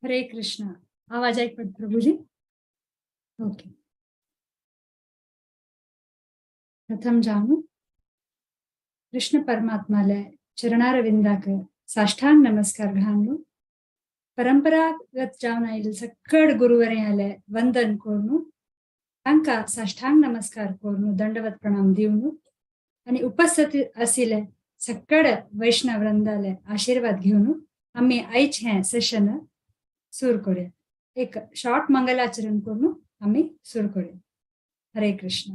हरे कृष्ण. आवाज ऐकवत प्रभूजी? ओके. प्रथम जाणू कृष्ण परमात्माला चरणारविंदाक साष्टांग नमस्कार घालून परंपरागत जावन आयिल्ले सकड गुरुवरे वंदन करून तांकां साष्टांग नमस्कार करून दंडवत प्रणाम दिवन आणि उपस्थित आशिल्ले सकड वैष्णव वृंदाले आशीर्वाद घेवन आमी आयच हें सेशन सुरू करूया. एक शॉर्ट मंगलाचरण करून आमी सुरू करूया. हरे कृष्ण.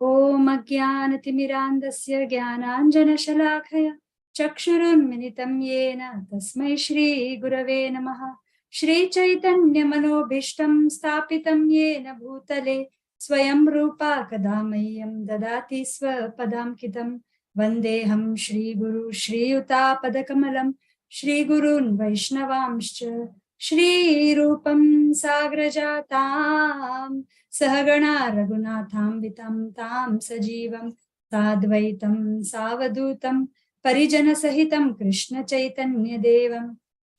ॐ अज्ञानतिमिरान्धस्य ज्ञानाञ्जनशलाखया चक्षुरुन्मिलितं येन तस्मै श्रीगुरवे नमः. श्रीचैतन्यमनोभीष्टं स्थापितं येन भूतले स्वयं रूपा कदा मह्यं ददाति स्वपदाङ्कितं. वन्देऽहं श्रीगुरु श्रीयुतापदकमलं श्रीगुरून् वैष्णवांश्च श्रीरूपं साग्रजातां सहगणा रघुनाथान्वितं तां सजीवं साद्वैतं सावधूतं परिजनसहितं कृष्णचैतन्यदेवं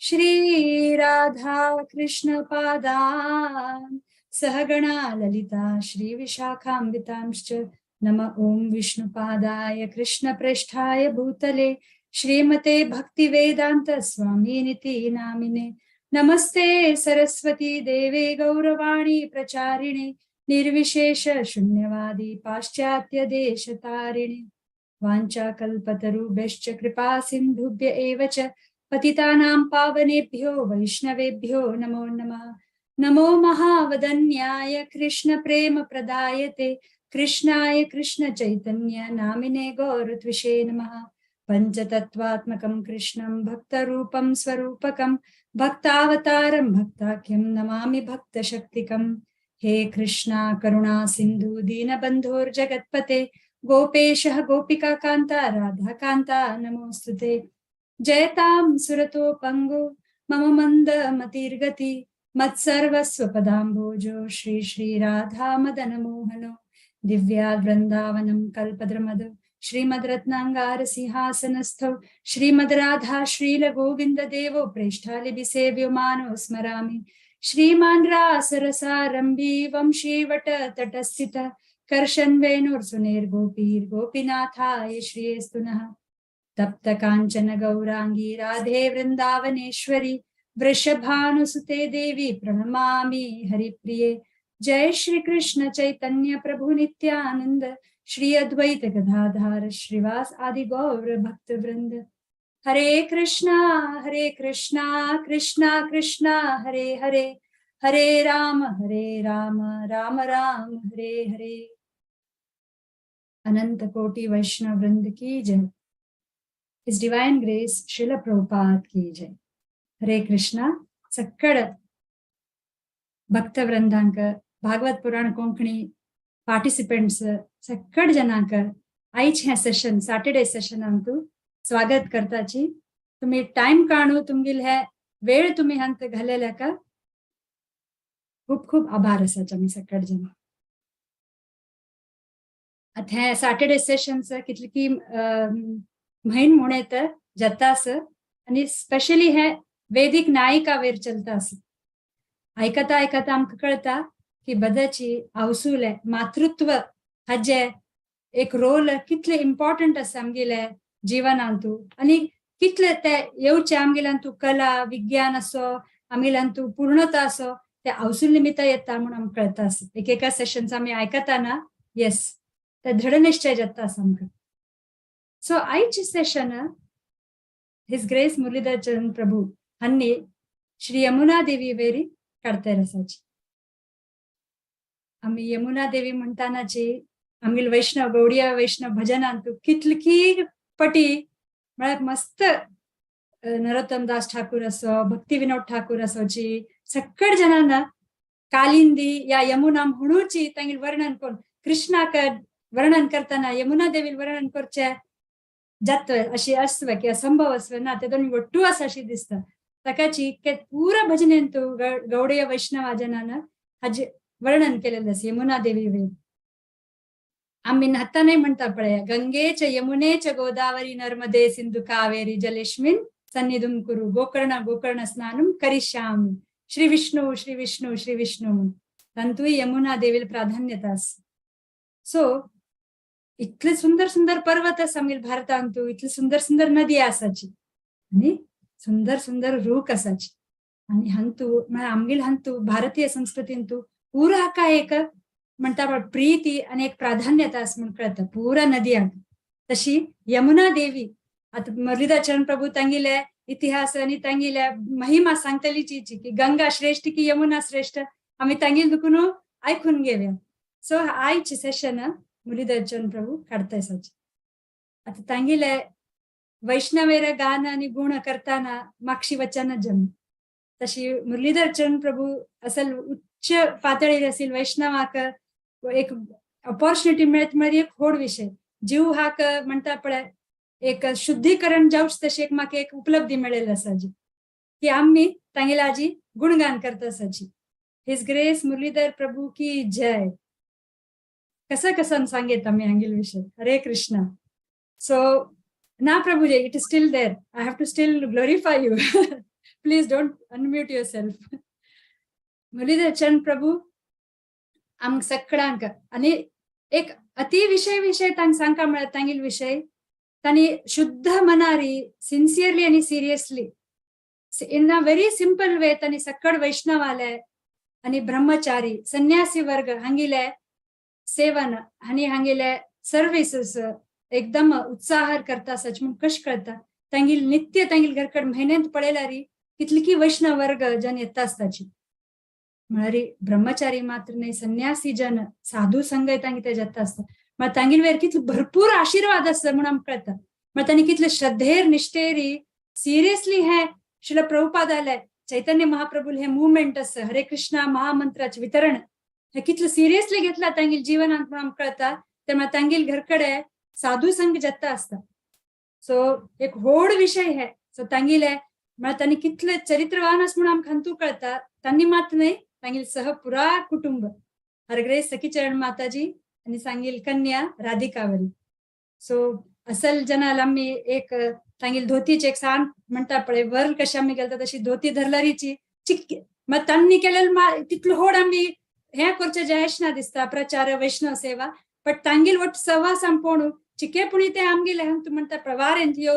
श्रीराधा कृष्णपादान् सहगणा ललिता श्रीविशाखान्वितांश्च. नम ॐ विष्णुपादाय कृष्णप्रेष्ठाय भूतले श्रीमते भक्तिवेदांत स्वामिनिति नामिने. नमस्ते सरस्वती देवे गौरवाणी प्रचारिणे निर्विशेष शून्यवादी पाश्चात्य देशतारिणे. वाञ्छाकल्पतरुभ्यश्च कृपा सिन्धुभ्य एव च पतितानां पावनेभ्यो वैष्णवेभ्यो नमो नमः. नमो महावदन्याय कृष्ण प्रेम प्रदायते कृष्णाय कृष्ण चैतन्य नामिने गौरत्विषे नमः. पंचतत्त्वात्मकं कृष्णं भक्तरूपं स्वरूपकं भक्तावतारं भक्ताख्यं नमामि भक्तशक्तिकम्. हे कृष्णा करुणा सिन्धु दीनबन्धोर्जगत्पते गोपेशः गोपिका कान्ता राधा कान्ता नमोस्तुते. जयतां सुरतो पंगो मम मंद मतिर्गति मत्सर्वस्वपदाम्भोजो श्री श्री राधा मदन मोहनो. दिव्याद् वृन्दावनं कल्पद्रमद श्रीमद्रत्नांगार सिंहासनस्थौ श्रीमद् राधा श्रील गोविंद देवो प्रेष्ठालिभिसेव्यो मानो स्मरामि. श्रीमान रासरसारंभी वंशीवट तटस्थित कर्षन् वेणुर्सुनेर्गोपीर्गोपीनाथाय श्रियेस्तु नः. तप्त कांचन गौरांगी राधे वृंदावनेश्वरी वृषभानुसुते देवी प्रणमामि हरिप्रिये. जय श्री कृष्ण चैतन्य प्रभु नित्यानंद श्री अद्वैत गदाधार श्रीवास आदि गौर भक्त वृंद. हरे कृष्णा कृष्णा कृष्णा हरे हरे, हरे राम राम राम हरे हरे. अनंत कोटि वैष्णव वृंद की जय. His divine grace Srila Prabhupada की जय. हरे कृष्णा. सक्कड भक्तवृंदांक, भागवत पुराण कोंकणी पार्टिसिपेंट्स सक्कड जनांक आयच हें सेशन, सॅटर्डे सेशन अंतू स्वागत करताची. तुम्ही टाइम काढू तुमगेल हे वेळ तुम्ही हंत घालेल्या का खूप खूप आभार असाच आमी सकड जण. आतां हें सॅटर्डे सेशन्स कितले की म्हयन म्हूण येता जाता आस आनी स्पेशली हे वेदीक नायिका वयर चलता आस. आयकता आयकता आमकां कळटा की बदाची आवसूले मातृत्व हाजे एक रोल कितले इम्पॉर्टंट आसा आमगेले जिवनांतू आनी कितले ते येवचे आमगेल्यांतू कला विज्ञान असो आमगेल्यांतू पूर्णता असो ते आवसूल निमित्त येता म्हणून आमकां कळता आसा. एकेका सेशन्स आमी आयकताना येस ते दृढ निश्चय जाता आसा आमकां. सो आयचे सेशन his grace Muralidhar चरण प्रभू हांणी श्री यमुना देवी वेरी काडतर आसाची. आमी यमुना देवी म्हणटानाची आमगेले वैष्णव गौडिया वैष्णव भजनांतू कितली पटी म्हळ्यार मस्त नरोत्तम दास ठाकूर असो, भक्ती विनोद ठाकूर असोची सकड जणांना कालिंदी या यमुना म्हणूची तांगेले वर्णन करून कृष्णाक वर्णन करताना यमुना देवी वर्णन करचे जात अशी आसव की असंभव आसव ना, ते दोन ಒಟ್ಟು आसा अशी दिसता. ताकाची पुरा भजनेंतू गौडीय वैष्णव जनान हाजे वर्णन केलेलं आसा यमुना देवी वयर. आमी न्हातानय म्हणटा पळय, गंगेच यमुनेच गोदावरी नर्मदे सिंधू कावेरी जलेस्मिन सन्निधुं कुरु, गोकर्ण गोकर्ण स्नानं करिष्यामि, श्री विष्णू श्री विष्णू श्री विष्णू. तांतूय यमुना देवीला प्राधान्यता आसा. सो इतले सुंदर सुंदर पर्वत आसा आमगेले भारतांतू, इतले सुंदर सुंदर नदी आसाची आणि सुंदर सुंदर रूख आसाची. आणि हांतू म्हळ्यार आमगेले हांतू भारतीय संस्कृतींतू पुरा हाका एक म्हणटा प्रीती आणि एक प्राधान्यता आसा म्हूण कळता पुरा नदयांक. तशी यमुना देवी आतां मुरलीधर चरण प्रभू तांगेले इतिहास आणि तांगेले महिमा सांगतली की गंगा श्रेष्ठ की यमुना श्रेष्ठ, आमी तांगेले दुखून आयकून घेवया. सो आयचे सेशन मुरलीधर चरण प्रभू काडताय साचे. आतां तांगेले वैष्णवेर गान आणि गुण करताना माक्षी वचन जम तशी मुरलीधर चरण प्रभू असल उच्च पातळीर असेल वैष्णवाक एक अपॉर्च्युनिटी मेळत म्हळ्यार एक व्हड विशय. जीव हाक म्हणटा पळय एक शुद्धीकरण जावच, तशी एक म्हाका एक उपलब्धी मेळिल्ली आसा जी की आमी तांगेले आजी गुणगान करता आसाची. His grace Muralidhar प्रभू की जय. कसं कसं सांगेत आमी हांगेले विशय. हरे कृष्णा. सो ना प्रभुजी, it is still there, I have to still glorify you, please don't unmute yourself. Muralidhar चरण प्रभू आमकां सगळ्यांक आणि एक अति विशय विशय तांकां सांगका म्हळ्यार तांगेले विशय तांणी शुद्ध मनारी सिन्सियरली आणि seriously in a very simple way तांणी सकळ वैष्णवाले आणि ब्रह्मचारी संन्यासी वर्ग हांगेले सेवन आणि हांगेले सर्विसेस एकदम उत्साहार करता सच म्हूण कशें कळता. तांगेले नित्य तांगेले घरकड म्हयन्यांत पळयल्यार कितली वैष्णव वर्ग जन येता आसताची. म्हळ्यार ब्रह्मचारी मात्र न्हय, संन्यासी जन साधू संघ तांगे ते जाता आसता. म्हळ्यार तांगेले वयर कितले भरपूर आशिर्वाद आसता म्हूण आमकां कळता. म्हळ्यार तांणी कितले श्रद्धेर निष्ठेरी सिरियसली हे श्रील प्रभुपादाले चैतन्य महाप्रभू हे मुवमेंट आसा, हरे कृष्णा महामंत्राचे वितरण हे कितले सिरियसली घेतला तांगेले जीवनात म्हूण आमकां कळता. ते तांगेले घरकडे साधू संघ जाता आसता. सो एक व्हड विशय हे. सो तांगेले म्हळ्यार तांणी कितले चरित्रवान आसा म्हूण आमकां हातूंत कळता. तांणी मात्र न्हय, तांगेले सह पुरा कुटुंब, हरग्रे सखीचरण माताजी आणि सांगेल कन्या राधिकावरी. सो असल जनाल आमी एक तांगेले धोतीचे एक सान म्हणटा पळय वर्ल कशी आमी घालता तशी धोती धरलरीची चिक्की मग तांणी केलेलं तितलो होड आमी हें करचें जायच ना दिसता प्रचार वैष्णव सेवा, बट तांगेल वट सहवास आम पळोवन चिकेपणी ते आमगेले तूं म्हणटा प्रवारेंत यो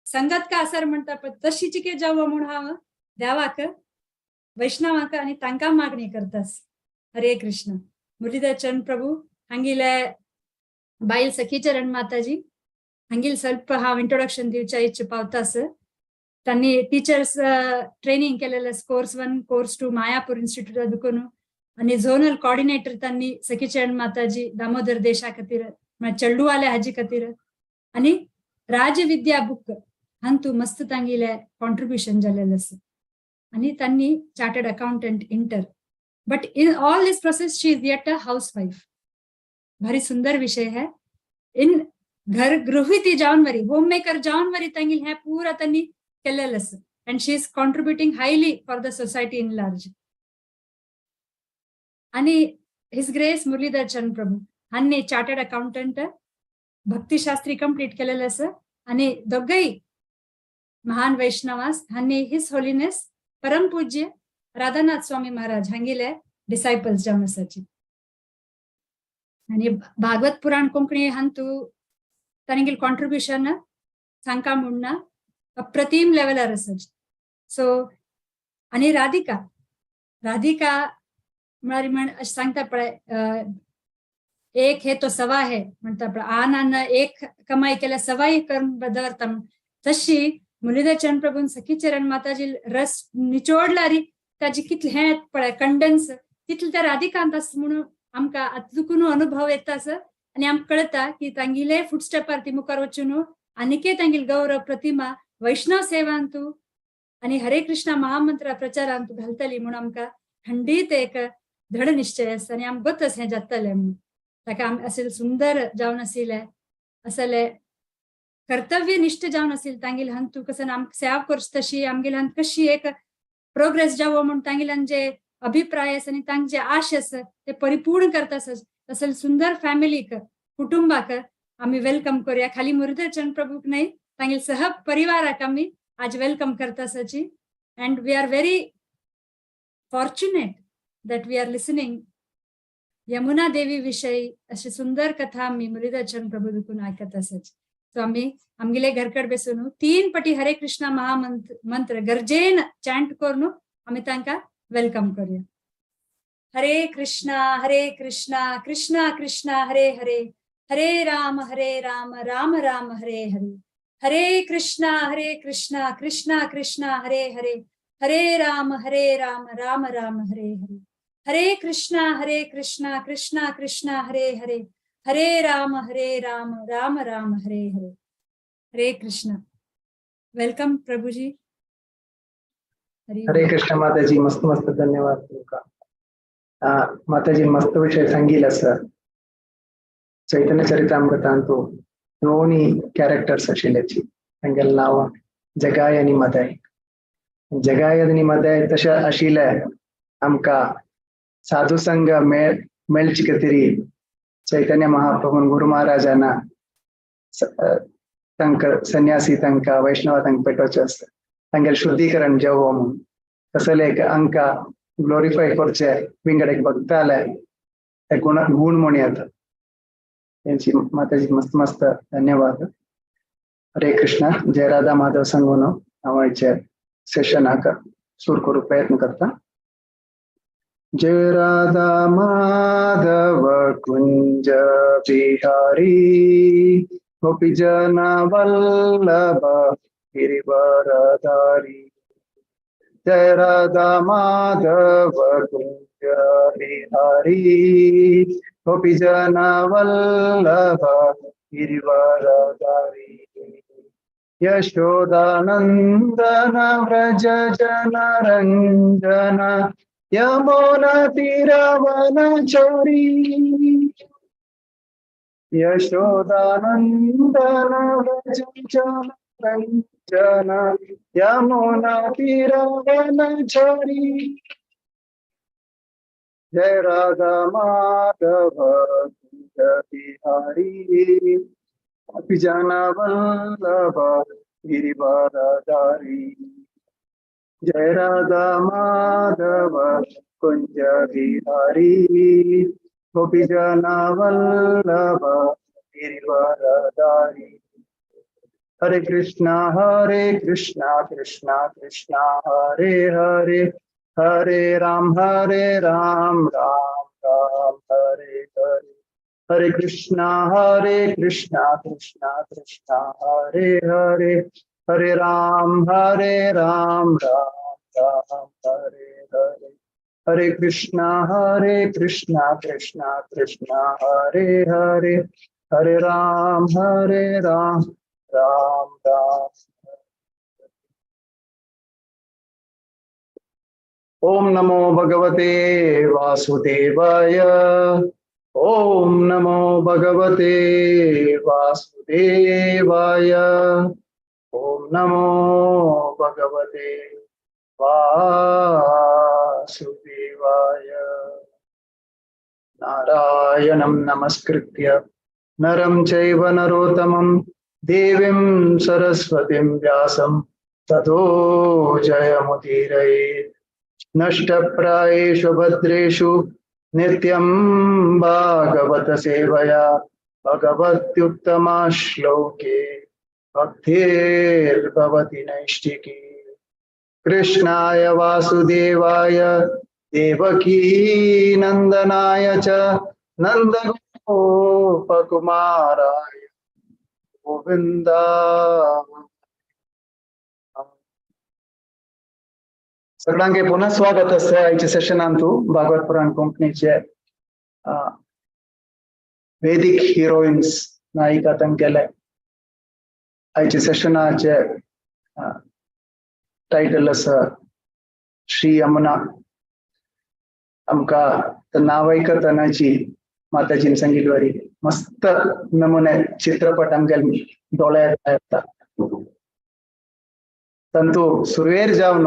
संगत का आसर म्हणटा पळय तशी चिके जावो म्हूण हांव देवाक वैष्णवाक आनी तांकां मागणी करतास. हरे कृष्ण. मुरलीधर चरण प्रभू हांगेले बायल सखीचरण माताजी हांगेल ಸ್ವಲ್ಪ हांव इंट्रोडक्शन दिवच्या इच्छा पावतास. तांणी टीचर्स ट्रेनिंग केलेलं, course 1 course 2 Mayapur institute Dukun आणि झोनल कॉर्डिनेटर तांणी सखीचरण माताजी दामोदर देशा खातीर म्हळ्यार चेल्डुवाले हाजी खातीर आणि राजविद्या बुक हांतू मस्त तांगेले कॉन्ट्रिब्युशन जालेलें आसा. आणि तांणी chartered accountant inter, but in all this process she is yet a housewife. भारी सुंदर विषय है. इन घर गृहिणी जावन वरी, होम मेकर जावन वरी तांगेले हें पुरा तांणी केलेलें आसा and she is contributing highly for the society in large. आणि his grace Muralidhar चरण प्रभू हांणी चार्टर्ड अकाउंटंट, भक्तिशास्त्री कंप्लीट केलेलं आसा आणि दोगय महान वैष्णवास हांणी his holiness परमपूज्य राधानाथ स्वामी महाराज हांगेले डिसायपल्स जावन आसाची. आणि भागवत पुराण कोंकणी हांतू तांगेले कॉन्ट्रिब्युशन सांगका म्हूण अप्रतिम लेवलार आसा. सो आणि राधिका, राधिका म्हळ्यार म्हण अशें सांगता पळय, एक हे तो सवा है म्हणटा पळय, आन आन एक कमाई केल्यार सवाई करून दवरता म्हण, तशी मुरलीधर चरण प्रभून सखीचरण माताजी रस निचोडल्यारी ताजी कितले हें पळय कंडेन्स तितले त्या राधिकांत आसा म्हणून आमकां आतां चुकून अनुभव येता आसा. आनी आमकां कळटा की तांगेले फुटस्टेपार ती मुखार वचून आनीकय तांगेली गौरव प्रतिमा वैष्णव सेवांतू आणि हरे कृष्णा महामंत्रा प्रचारांतू घालतली म्हूण आमकां खंडीत एक दृढ निश्चय आसा. आनी आमकां गोत हें जातलें म्हणून ताका आम असेल सुंदर जावन आशिल्लें असले कर्तव्यनिष्ठ जावन आशिल्लें तांगेले हांतू कसं आमकां सेवा करची तशी आमगेले हांत कशी एक प्रोग्रेस जावो म्हूण तांगेल्यान जे अभिप्राय आसा आनी तांचे आश आसा ते परिपूर्ण करता आसा. तसले सुंदर फॅमिलीक कुटुंबाक आमी welcome करूया. खाली मुरलीधर चरण प्रभूक न्हय, तांगेले सह परिवाराक आमी आज welcome करता सची and we are very fortunate that we are listening Yamuna Devi विषयी अशी सुंदर कथा आमी मुरलीधर प्रभू दुकून आयकत आसाची. सो आमी आमगेले घरकड बेसून 3 पटी हरे कृष्णा महामंत्र मंत्र गरजेन चॅन्ट करून आमी तांकां welcome करूया. हरे कृष्णा हरे कृष्णा कृष्णा कृष्णा हरे हरे, हरे राम राम राम हरे हरे, हरे कृष्णा कृष्णा कृष्णा हरे हरे, हरे राम राम राम हरे हरे, हरे कृष्णा कृष्णा कृष्णा हरे हरे, हरे राम राम राम हरे हरे. हरे कृष्णा. Welcome Prabhuji. हरे कृष्ण माताजी, मस्त मस्त धन्यवाद तुमका. माताजी मस्त विषय सांगितलं सर. चैतन्य चरितामृतांतु दोन्ही कॅरेक्टर्स आशिल्ल्याची, तांगेलें नांव जगाय आनी मदाय. जगाय आनी मदाय तशें आशिल्ले आमकां साधू संघ मेळचे खातीर चैतन्य महाप्रभून गुरु महाराजांना तांकां संन्यासी तांकां वैष्णव तांकां पेटोवचें आसता, तांगेलें शुद्धीकरण जेवो म्हणून तसले एक आमकां ग्लोरिफाय करचे विंगड एक भक्ताले ते गुण गुण म्हण येता. त्यांची माताजी मस्त मस्त धन्यवाद. हरे कृष्णा. जय राधा माधव सांगून हांव आयचे सेशनाक सुरू करूंक प्रयत्न करता. जय राधा माधव कुंज बिहारी, गोपी जन वल्लभ गिरिवरधारी. जय राधा माधव कुंज बिहारी, गोपी जन वल्लभ गिरिवरधारी. यशोदानंदन व्रज जन रंजन, यमुना तीरवनचारी. यशोदानंदन व्रज जन रंजन, यमुना तीरवनचारी. जय राधा माधव कुंज बिहारी, गोपी जन वल्लभ गिरिवरधारी. जय राधा माधव कुंज बिहारी, गोपी जन वल्लभ गिरिवरधारी. हरे कृष्णा कृष्णा कृष्णा हरे हरे, हरे राम राम राम हरे हरे. हरे कृष्णा कृष्णा कृष्णा हरे हरे, हरे राम राम राम हरे हरे. हरे कृष्णा कृष्णा कृष्णा हरे हरे, हरे राम राम राम. ओम नमो भगवते वासुदेवाय. ओम नमो भगवते वासुदेवाय. ओम नमो भगवते वासुदेवाय. नारायणं नमस्कृत्य नरं चैव नरोत्तमं, देवीं सरस्वतीं व्यासं ततो जयमुदीरयेत्. नष्टप्रायेषु भद्रेषु नित्यं भागवत सेवया, भगवत्युत्तमा श्लोके भक्तिर्भवति नैष्ठिकी. कृष्णाय वासुदेवाय देवकी नंदनाय च, नंदगोपकुमाराय गोविंदा. सगळ्यांके पुन्हा स्वागत आसा आयच्या सेशनांतु भागवत पुराण कोंकणीचे वेदिक हिरोईन्स नायिका तांगेले आयच्या सेशनाचे टायटल आसा श्री यमुना. आमकां नांव आयकतनाची माताजीन सांगिल्ली वरी मस्त नमुने चित्रपट आमगेले दोळ्यार येता. तांतू सुरवेर जावन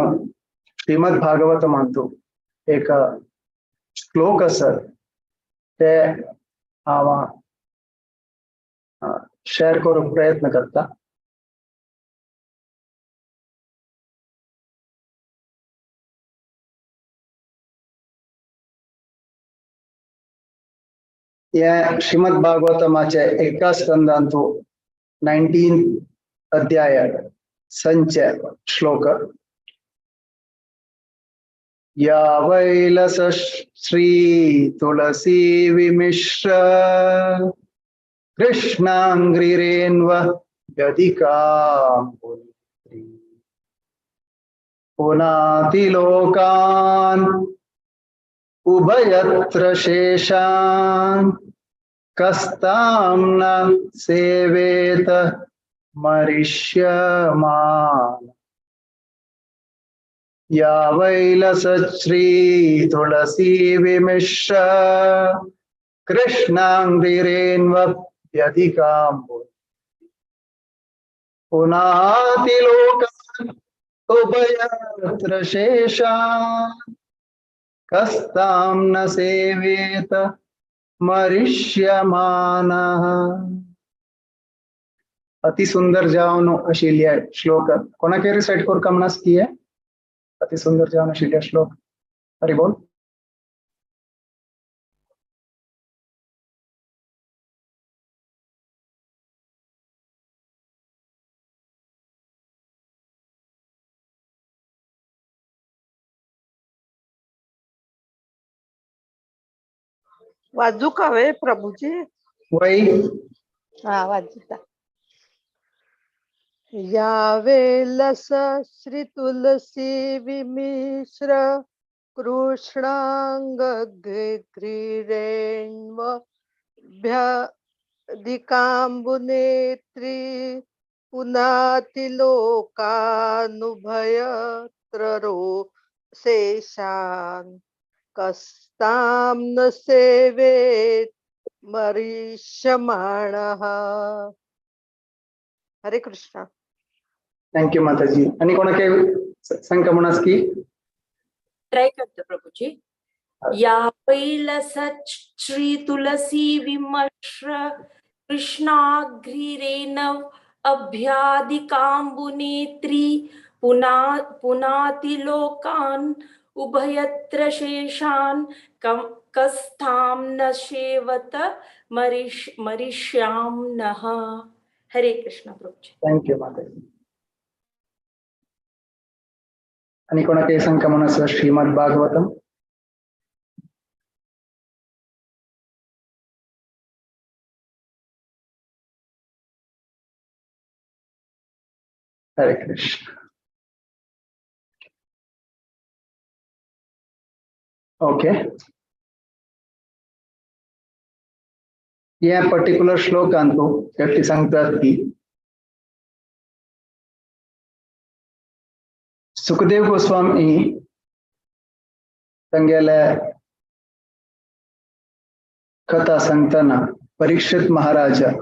श्रीमद भागवत मानतो एक श्लोक आसा ते हांव शेअर करूंक प्रयत्न करता. हे श्रीमद भागवतमाचे एका स्कंदांतु 19 अध्याय संचे श्लोक. या वैलस श्री तुलसी विमिश्र कृष्णांग्रिरेन्व व्यधिकाम्बुत्री पुनाति लोकान् उभयत्र शेषान् कस्तां न सेवेत मरिष्यमान्. या वैलसश्री तुलसी विमिश्र कृष्णांग्रिरेन्व व्यधिकाम्बु पुनाति लोकान् उभयत्र शेषान् कस्तां न सेवेत मरिष्यमानः. अति सुंदर जावन आशिल्ले श्लोक. कोणाकय रिसाइट करूंक म्हण की अति सुंदर जावन आशिल्ले श्लोक. हरी बोल. वाजू का वे प्रभुजी? वय हा वाजता. या वेलस श्री तुलसी विमिश्र कृष्णांग घ्रीरेण्व भ्यधिकाम्बुनेत्री पुनाति लोकानुभयत्र रो शेषान् कस्तां न सेवेत मरिष्यमाणः. हरे कृष्णा. Thank you माताजी. आणि कोणाके सांगता म्हणास की ट्राय करतो प्रभूजी. या वैलस श्री तुलसी विमश्र कृष्णाग्रिरेणव अभ्यादिकाम्बुनेत्री पुनाति लोकान् उभयत्र शेषान् कस्थां न सेवत मरिष्याम नः. हरे कृष्ण प्रभूजी. Thank you माताजी. आणि कोणाके सांगता म्हणास श्रीमद भागवतम? हरे कृष्ण. ओके, या पर्टिक्युलर श्लोकांतु व्यक्ती सांगतात की सुखदेव गोस्वामी तांगेले कथा सांगतना परीक्षित महाराजाक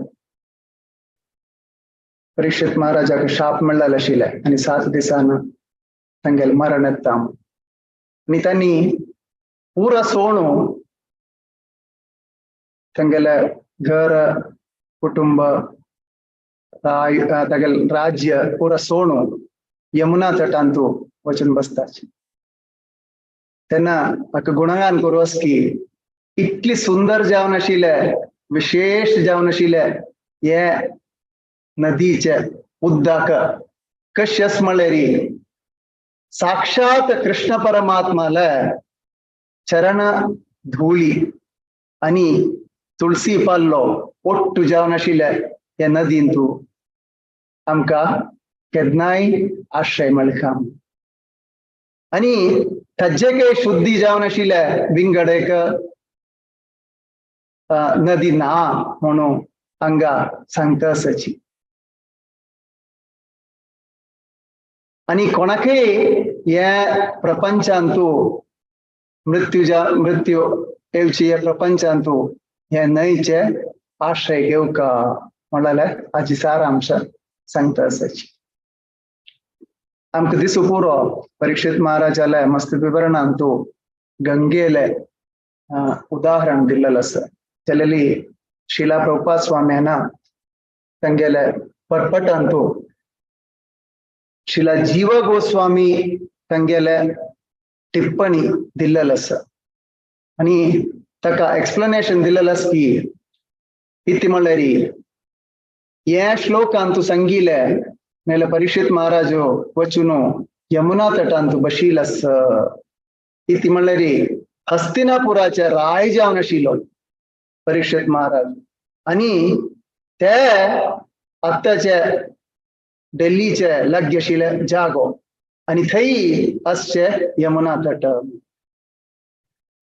शाप मेळ्ळेले आशिल्ले आनी 7 दिसान तांगेले मरण येता आनी तांणी पुरा सोणू तांगेले घर कुटुंब तागेले राज्य पुरा सोणू यमुना तटांतु वचून बसताचे. तेन्ना ताका गुणगान करूं की इतली सुंदर जावन आशिल्ले, विशेष जावन आशिल्ले हे नदीचे उदक कशें म्हळ्यार साक्षात कृष्ण परमात्माले चरण धुळी आनी तुळसी पाल्लो ಒಟ್ಟು जावन आशिल्ले हे नदींतु आमकां केन्नाय आश्रय मेळटा. आनी ताजे काही शुद्धी जावन आशिल्ले विंगड एक नदी ना म्हणून हांगा सांगता आसाची. आनी कोणाकय हे प्रपंचांतु मृत्यू येवची हे प्रपंचांतु हे न्हंयचे आश्रय घेवका म्हणल्यार हाची सारांश सांगता आसाची. आमकां दिसूं पुरो परीक्षित महाराजाले मस्त विवरणांतु गंगेले उदाहरण दिल्लेलें आसा. जालेली शिला प्रभुपाद स्वाम्यान तांगेले परपटांतु शिला जीव गोस्वामी तांगेले टिप्पणी दिल्लेलें आसा. आनी ताका एक्सप्लेनेशन दिलेलें आसा की इति म्हणल्यार हे श्लोकांतु सांगिले नाल्यार परीक्षित महाराजो वचून यमुना तटांतु बशील आसा. इति म्हणल्यार हस्तिनापुराचे राय जावन आशिल्लो परीक्षित महाराज आनी ते आत्ताचे दिल्लीचे लागीं आशिल्ले जागो आनी थंय आसचे यमुना तट.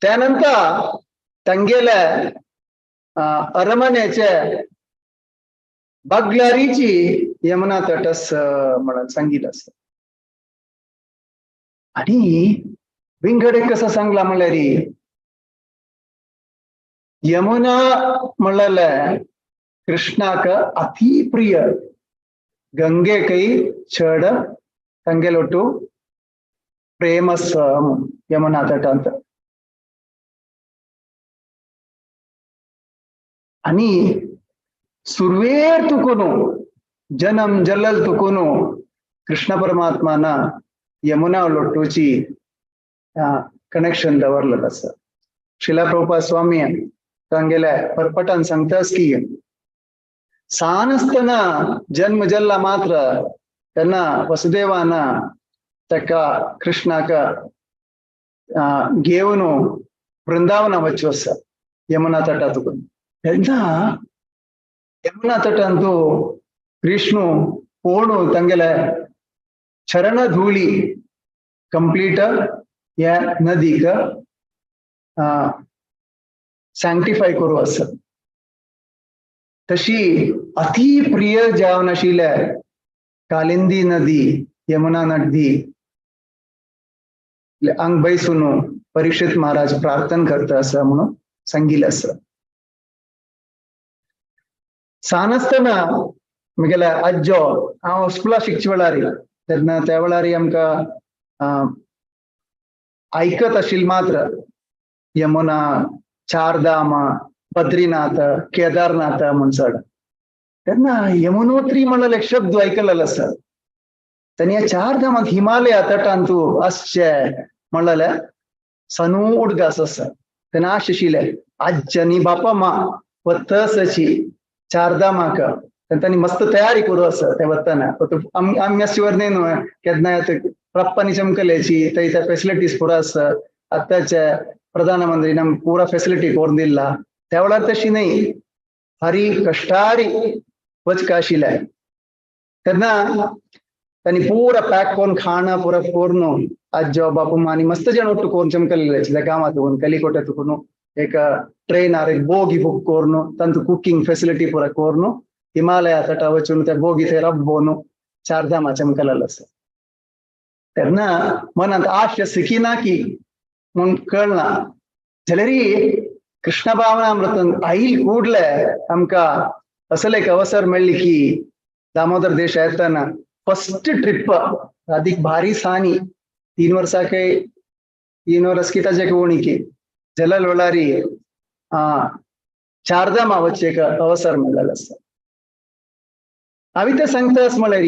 त्यानंतर तांगेले अरमनेचे बगलारीची यमुना तट म्हणून सांगितलं आसा. आनी विंगड कसं सांगला म्हणल्यार यमुना म्हणलें कृष्णाक अति प्रिय, गंगेकय चड तांगेलोटू प्रेम आसा यमुना तटांत. आनी सुरवेर तुकून जन्म जल्लल तुकून कृष्ण परमात्मान यमुना लोटूची कनेक्शन दवरलें आसा. शिला प्रभुपाद स्वामी तांगेल्या परपटान सांगतास की सान आसतना जन्म जल्ला मात्र तेन्ना वसुदेवान ताका कृष्णाक घेवन वृंदावना वच्चो आसा यमुना तटा तुकून. तेन्ना यमुना तटांतु कृष्ण पोणू तांगेले चरण धूळी कंप्लीट ह्या नदीक सँक्टिफाय करूं आसा. तशी अति प्रिय जावन आशिल्ले कालिंदी नदी यमुना नदी अंग बैसून परीक्षित महाराज प्रार्थना करता आसा म्हणून सांगिल्लें आसा. सान आसतना म्हगेल्या आज्जो, हांव स्कुला शिकचे वेळार तेन्ना त्या वेळार आमकां आयकत आशिल्लें मात्र यमुना, चारधाम, बद्रीनाथ, केदारनाथ म्हूण चड. तेन्ना यमुनोत्री म्हणलेलो एक शब्द आयकलेलो आसा. तेन्ना ह्या चार धामांत हिमालया तटांतू आसचे म्हणलेले सनू उडगास आसा. तेन्ना आश आशिल्लें आज्ज आनी बापा मा वतसची चारधामाक. तेन्ना तांणी मस्त तयारी करूं आसा ते वतना. आमी आसचे न्हय न्हू केन्ना रप्पानी चमकल्याची थंय त्या फेसिलिटीज पुरो आसा. आतांचे प्रधानमंत्री नम पुरा फेसिलिटी करून दिला. त्या वेळार तशी न्हय, भारी कश्टारी वचका आशिल्लें. तेन्ना तांणी पुरा पॅक करून खाणां पुरा करून आज्जो बापू आनी मस्त जण ಒಟ್ಟು करून चमकलेले त्या गांवांत कलिकोटे तुकून एक ट्रेनार एक बोगी बुक करून तांतू कुकिंग फेसिलिटी पुरा करून हिमालया तटा वचून त्या बोगी थंय रब्बोवन चारधामा चमकलेलो आसा. तेन्ना मनांत आश आसा की ना की म्हूण कळना. जाल्यार कृष्ण भावनामृतान आयल ಕೂಡ್ಲೆ आमकां असले एक अवसर मेळ्ळी की दामोदर देश येतना फर्स्ट ट्रिप अधिक भारी सानी 3 वर्सां 3 वर्स की ताजे उणीकी जलल वेळारी चारधामा वचचे एक अवसर मेळ्ळेलो आसा. हांवें तें सांगता म्हणल्यार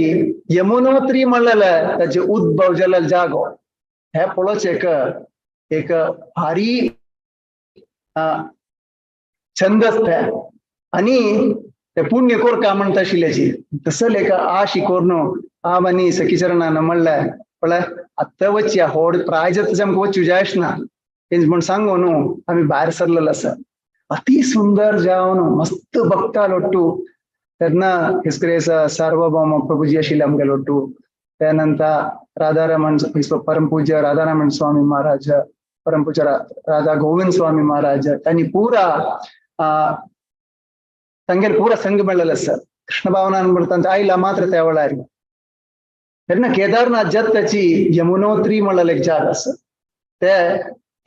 यमुनोत्री म्हणलेलें ताजे उद्भव जलल जागो हे पळोवचें एक एक भारी छंद आसता आनी ते पुण्य कोरका म्हणटा आशिल्ल्याची तसले एक आशी करून हांव आनी सखीचरणान म्हणलें पळय आत्तां वचया होड प्रायज आमकां वचूं जायच ना तेंच म्हूण सांगू न्हू आमी भायर सरलेलो आसा. अति सुंदर जावन मस्त भक्ता लोट्टू. तेन्ना हिस्क्रेस सार्वभौम प्रभुजी आशिल्ले आमगे लोट्टू. त्या नंतर राधारमण परमपूज्य राधारमण स्वामी महाराज, परमपूज्य राधा गोविंद स्वामी महाराज तांणी पुरा तांगेले पुरा संघ मेळ्ळेलो आसा. कृष्ण भावनामृतांत आयला मात्र त्या वेळार. तेन्ना केदारनाथ जात यमुनोत्री म्हणलेलो एक जाग आसा. ते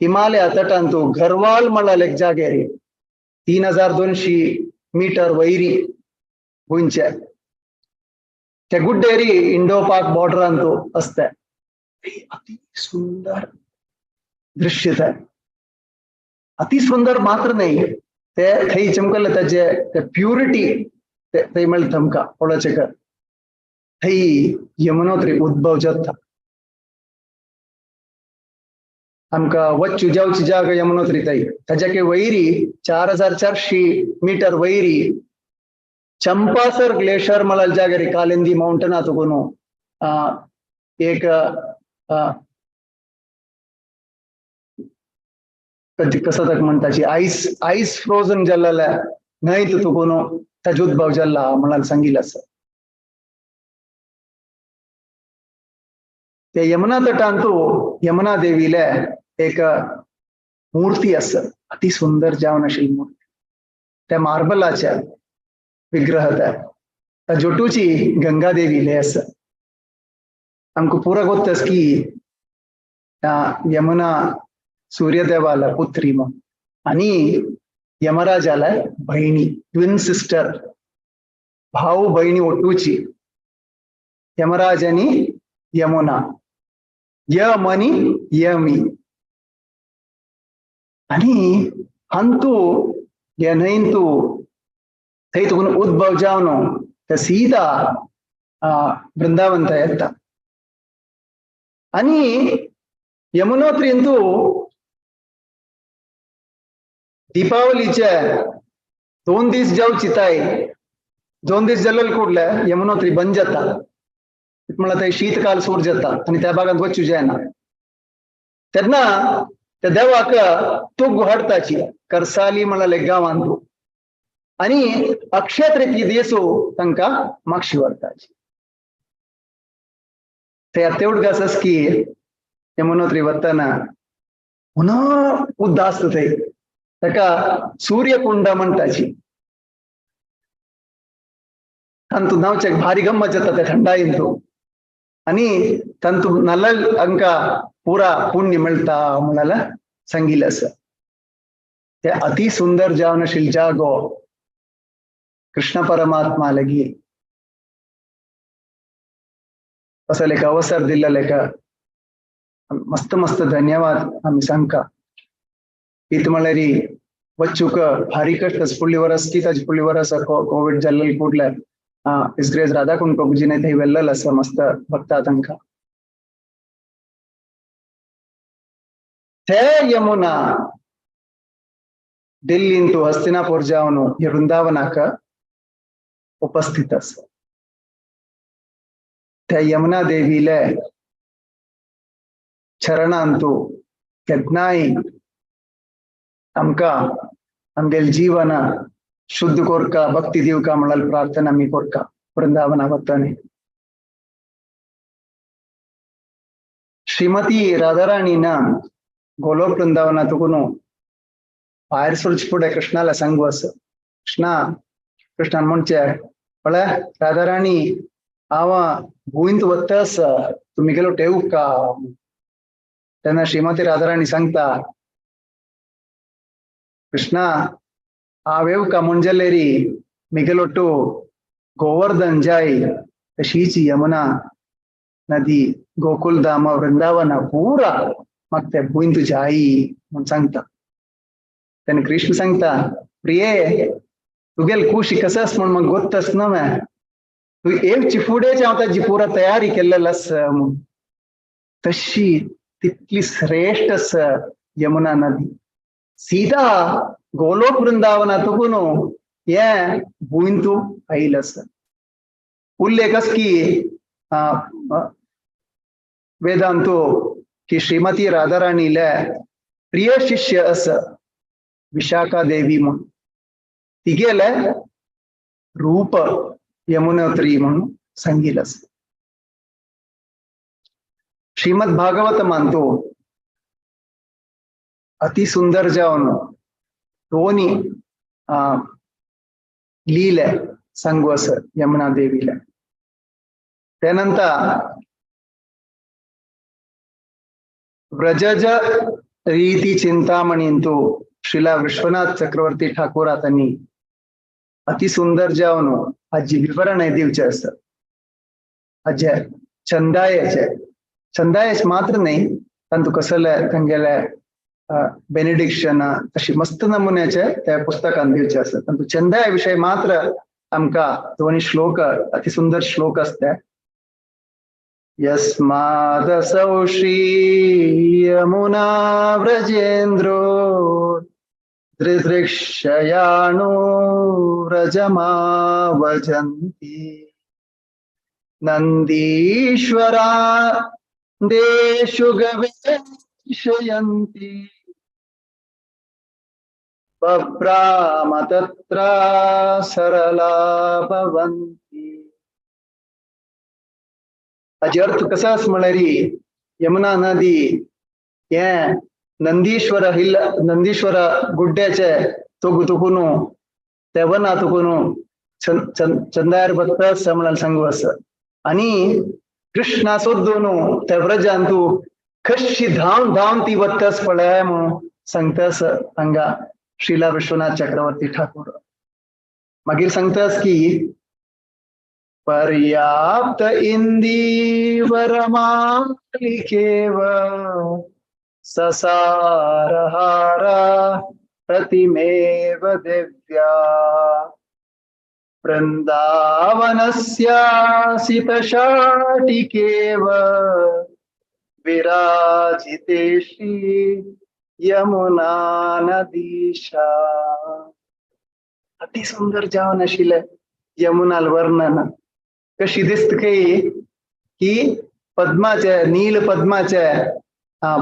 हिमालया तटांतू गरवाल म्हणलेलो एक जागेर 3200 मीटर वैरी भुंयचे ते गुड्डेरी इंडो पाक बॉर्डरांतू आसता. अति सुंदर दृश्य ते, अति सुंदर मात्र न्हय ते थंय चमकले ताजे ते प्युरिटी थंय मेळटा आमकां पळोवचें. थंय यमुनोत्री उद्भव जाता. आमकां वच्चू जावची जागा यमुनोत्री थंय ताज्याके वैरी 4400 मीटर वैरी चंपासर ग्लेशियर म्हळ्यार जागरी कालिंदी माउंटना तुकून एक कसं तक म्हणताची आईस आईस फ्रोझन जाल्लें न्हंय तुकून ताजो उद्भव जाल्ला म्हळ्यार सांगिल्लें आसा. ते यमुना तटांतू यमुना देवीले एक मूर्ती आसा, अति सुंदर जावन आशिल्ली मूर्ती, त्या मार्बलाच्या विग्रह त्या जोटूची गंगा देवीले आसा. आमकां पुरा गोत्तस की यमुना सूर्यदेवाला पुत्री म्हूण आनी यमराजाला बहिणी, ट्विन सिस्टर, भाऊ बहिणी ओटूची यमराज आनी यमुना, यमनी यमी. आनी हंतू हे न्हंयंतू थंय तुकून उद्भव जावन ते सीता वृंदावन थंय येता. आनी यमुनोत्रींतू दीपावलीचे 2 दीस जावची ताय, 2 दीस जाल्ले कुडले यमुनोत्री बंद जाता, म्हळ्यार थंय शीतकाल सुरू जाता आनी त्या भागांत वचू जायना. तेन्ना त्या देवाक तुग हाडताची करसाली म्हळ्यार गांवांत आनी अक्षय तृतीय दिसू तांकां मागशी व्हरताची. ते तेवढ आसस की यमुनोत्री वतना पुन्हा उद्द आसता थंय, ताका सूर्यकुंड म्हणटाची. तांतू न्हांवचें भारी गम्मत जाता त्या थंडायेन तूं आनी तांतू न्हाल्यार आमकां पुरा पुण्य मेळटा म्हळ्यार सांगिल्लें आसा. ते अति सुंदर जावन आशिल्लो जागो कृष्ण परमात्मा लगी असो एक अवसर दिल्लो लेखा मस्त मस्त धन्यवाद आमी सांगका. इत म्हळ्यार वच्चूक भारी कश्ट फुडली वरस की ताजे फुडली वरस कोविड जाल्ले कुडले इस्ग्रेज राधाकुंड प्रभुजीने थंय व्हेल्लेलो आसा मस्त भक्ता तांकां. ते यमुना दिल्लींतू हस्तिनापूर जावन हे वृंदावनाक उपस्थित आसा. त्या यमुना देवीले चरणांतू केन्नाय आमकां आमगेले जीवन शुद्ध कोरका भक्ती दिवका म्हळ्यार प्रार्थना आमी कोरका वृंदावना वतानी. श्रीमती राधाराणीन गोलोक वृंदावना तुकून भायर सरचे फुडें कृष्णाला सांगू आसा, कृष्णा कृष्णान म्हणचे पळय राधाराणी हांव भुंयंत वता आसा, तुमी गेलो टेवका. तेन्ना श्रीमती राधाराणी सांगता, कृष्णा हांव येवका म्हणजेलेरी मिगेलोटू गोवर्धन जाय तशीच यमुना नदी गोकुलधाम वृंदावन पुरा म्हाका ते भुंयंत जाय म्हूण सांगता. तेन्ना कृष्ण सांगता, प्रिये तुगेल कुशी कसं आसा म्हूण म्हाका गोत्तस ना मॅ, तूं येवची फुडेंच हांव ताजी पुरा तयारी केल्लेली आसा म्हूण. तशी तितली श्रेष्ठ आसा यमुना नदी. सीता गोलोक वृंदावना तुकून हे भुंयंतू आयिल्लें आसा. उल्लेख आसा की वेदांतू की श्रीमती राधाराणीले प्रिय शिष्य आसा विशाखा देवी म्हूण, तिगेले रूप यमुनोत्री म्हणून सांगिल्लें आसा. श्रीमद भागवत मानतो अति सुंदर जावन दोनी लीले सांगू आसा यमुना देवीले. त्यानंतर व्रजज रीती चिंतामणींतू श्रीला विश्वनाथ चक्रवर्ती ठाकूर तांणी अति सुंदर जावन हाजी विवरण दिवचें आसा. हाजे चंदायेचे चंदायेच मात्र न्हय, तांतू कसले तांगेले बेनेडिक्शन तशी मस्त नमुन्याचे त्या पुस्तकान दिवचे आसा. तांतू चंदाया विशय मात्र आमकां दोनी श्लोक अति सुंदर श्लोक आसता. यस्मादसौ श्री यमुना व्रजेन्द्रो दृदृक्षयाणो व्रजमावजन्ति नन्दीश्वरा देषु गवेषयन्ति बभ्राम तत्र सरला भवन्ति. हाजे अर्थ कसो आसा म्हळ्यार यमुना नदी हे नंदीश्वर हिल नंदीश्वर गुड्ड्याचे तोगू तुकून ते वना तुकून चंदायर भक्त आसा म्हळ्यार सांगू आसा. आनी कृष्णा सोदून त्या व्रजान तूं कशी धांवन धांवन ती वत्तस पळय म्हणून सांगतास हांगा श्रीला विश्वनाथ चक्रवर्ती ठाकूर. मागीर सांगतास की पर्याप्त इंदीवरमालिकेव ससारहारा प्रतिमेव देव्या वृंदावनस्यासितशाटिकेव विराजिते श्री यमुना नदीशा. अति सुंदर जावन आशिल्लें यमुनाल वर्णन. कशी दिसता काय की पद्माचे नील पद्माचे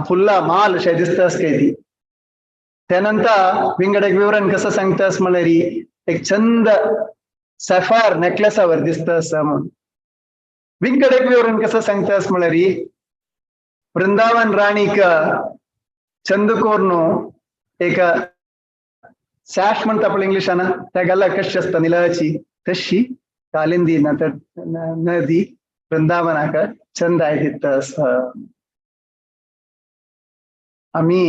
फुल्ला माल अशें दिसता काय ती. त्यानंतर विंगड एक विवरण कसं सांगता म्हळ्यार एक चंद सॅफायर नेकलेसावर दिसता आसा म्हणून. विंगड एक विवरण कसं सांगता म्हळ्यार वृंदावन राणीक चंदकोरनु एक सॅश म्हणटा पळय इंग्लिशान त्या गल्ला कशी आसता निळाची तशी कालिंदी नदी वृंदावनाक चंद दिता आसा. आमी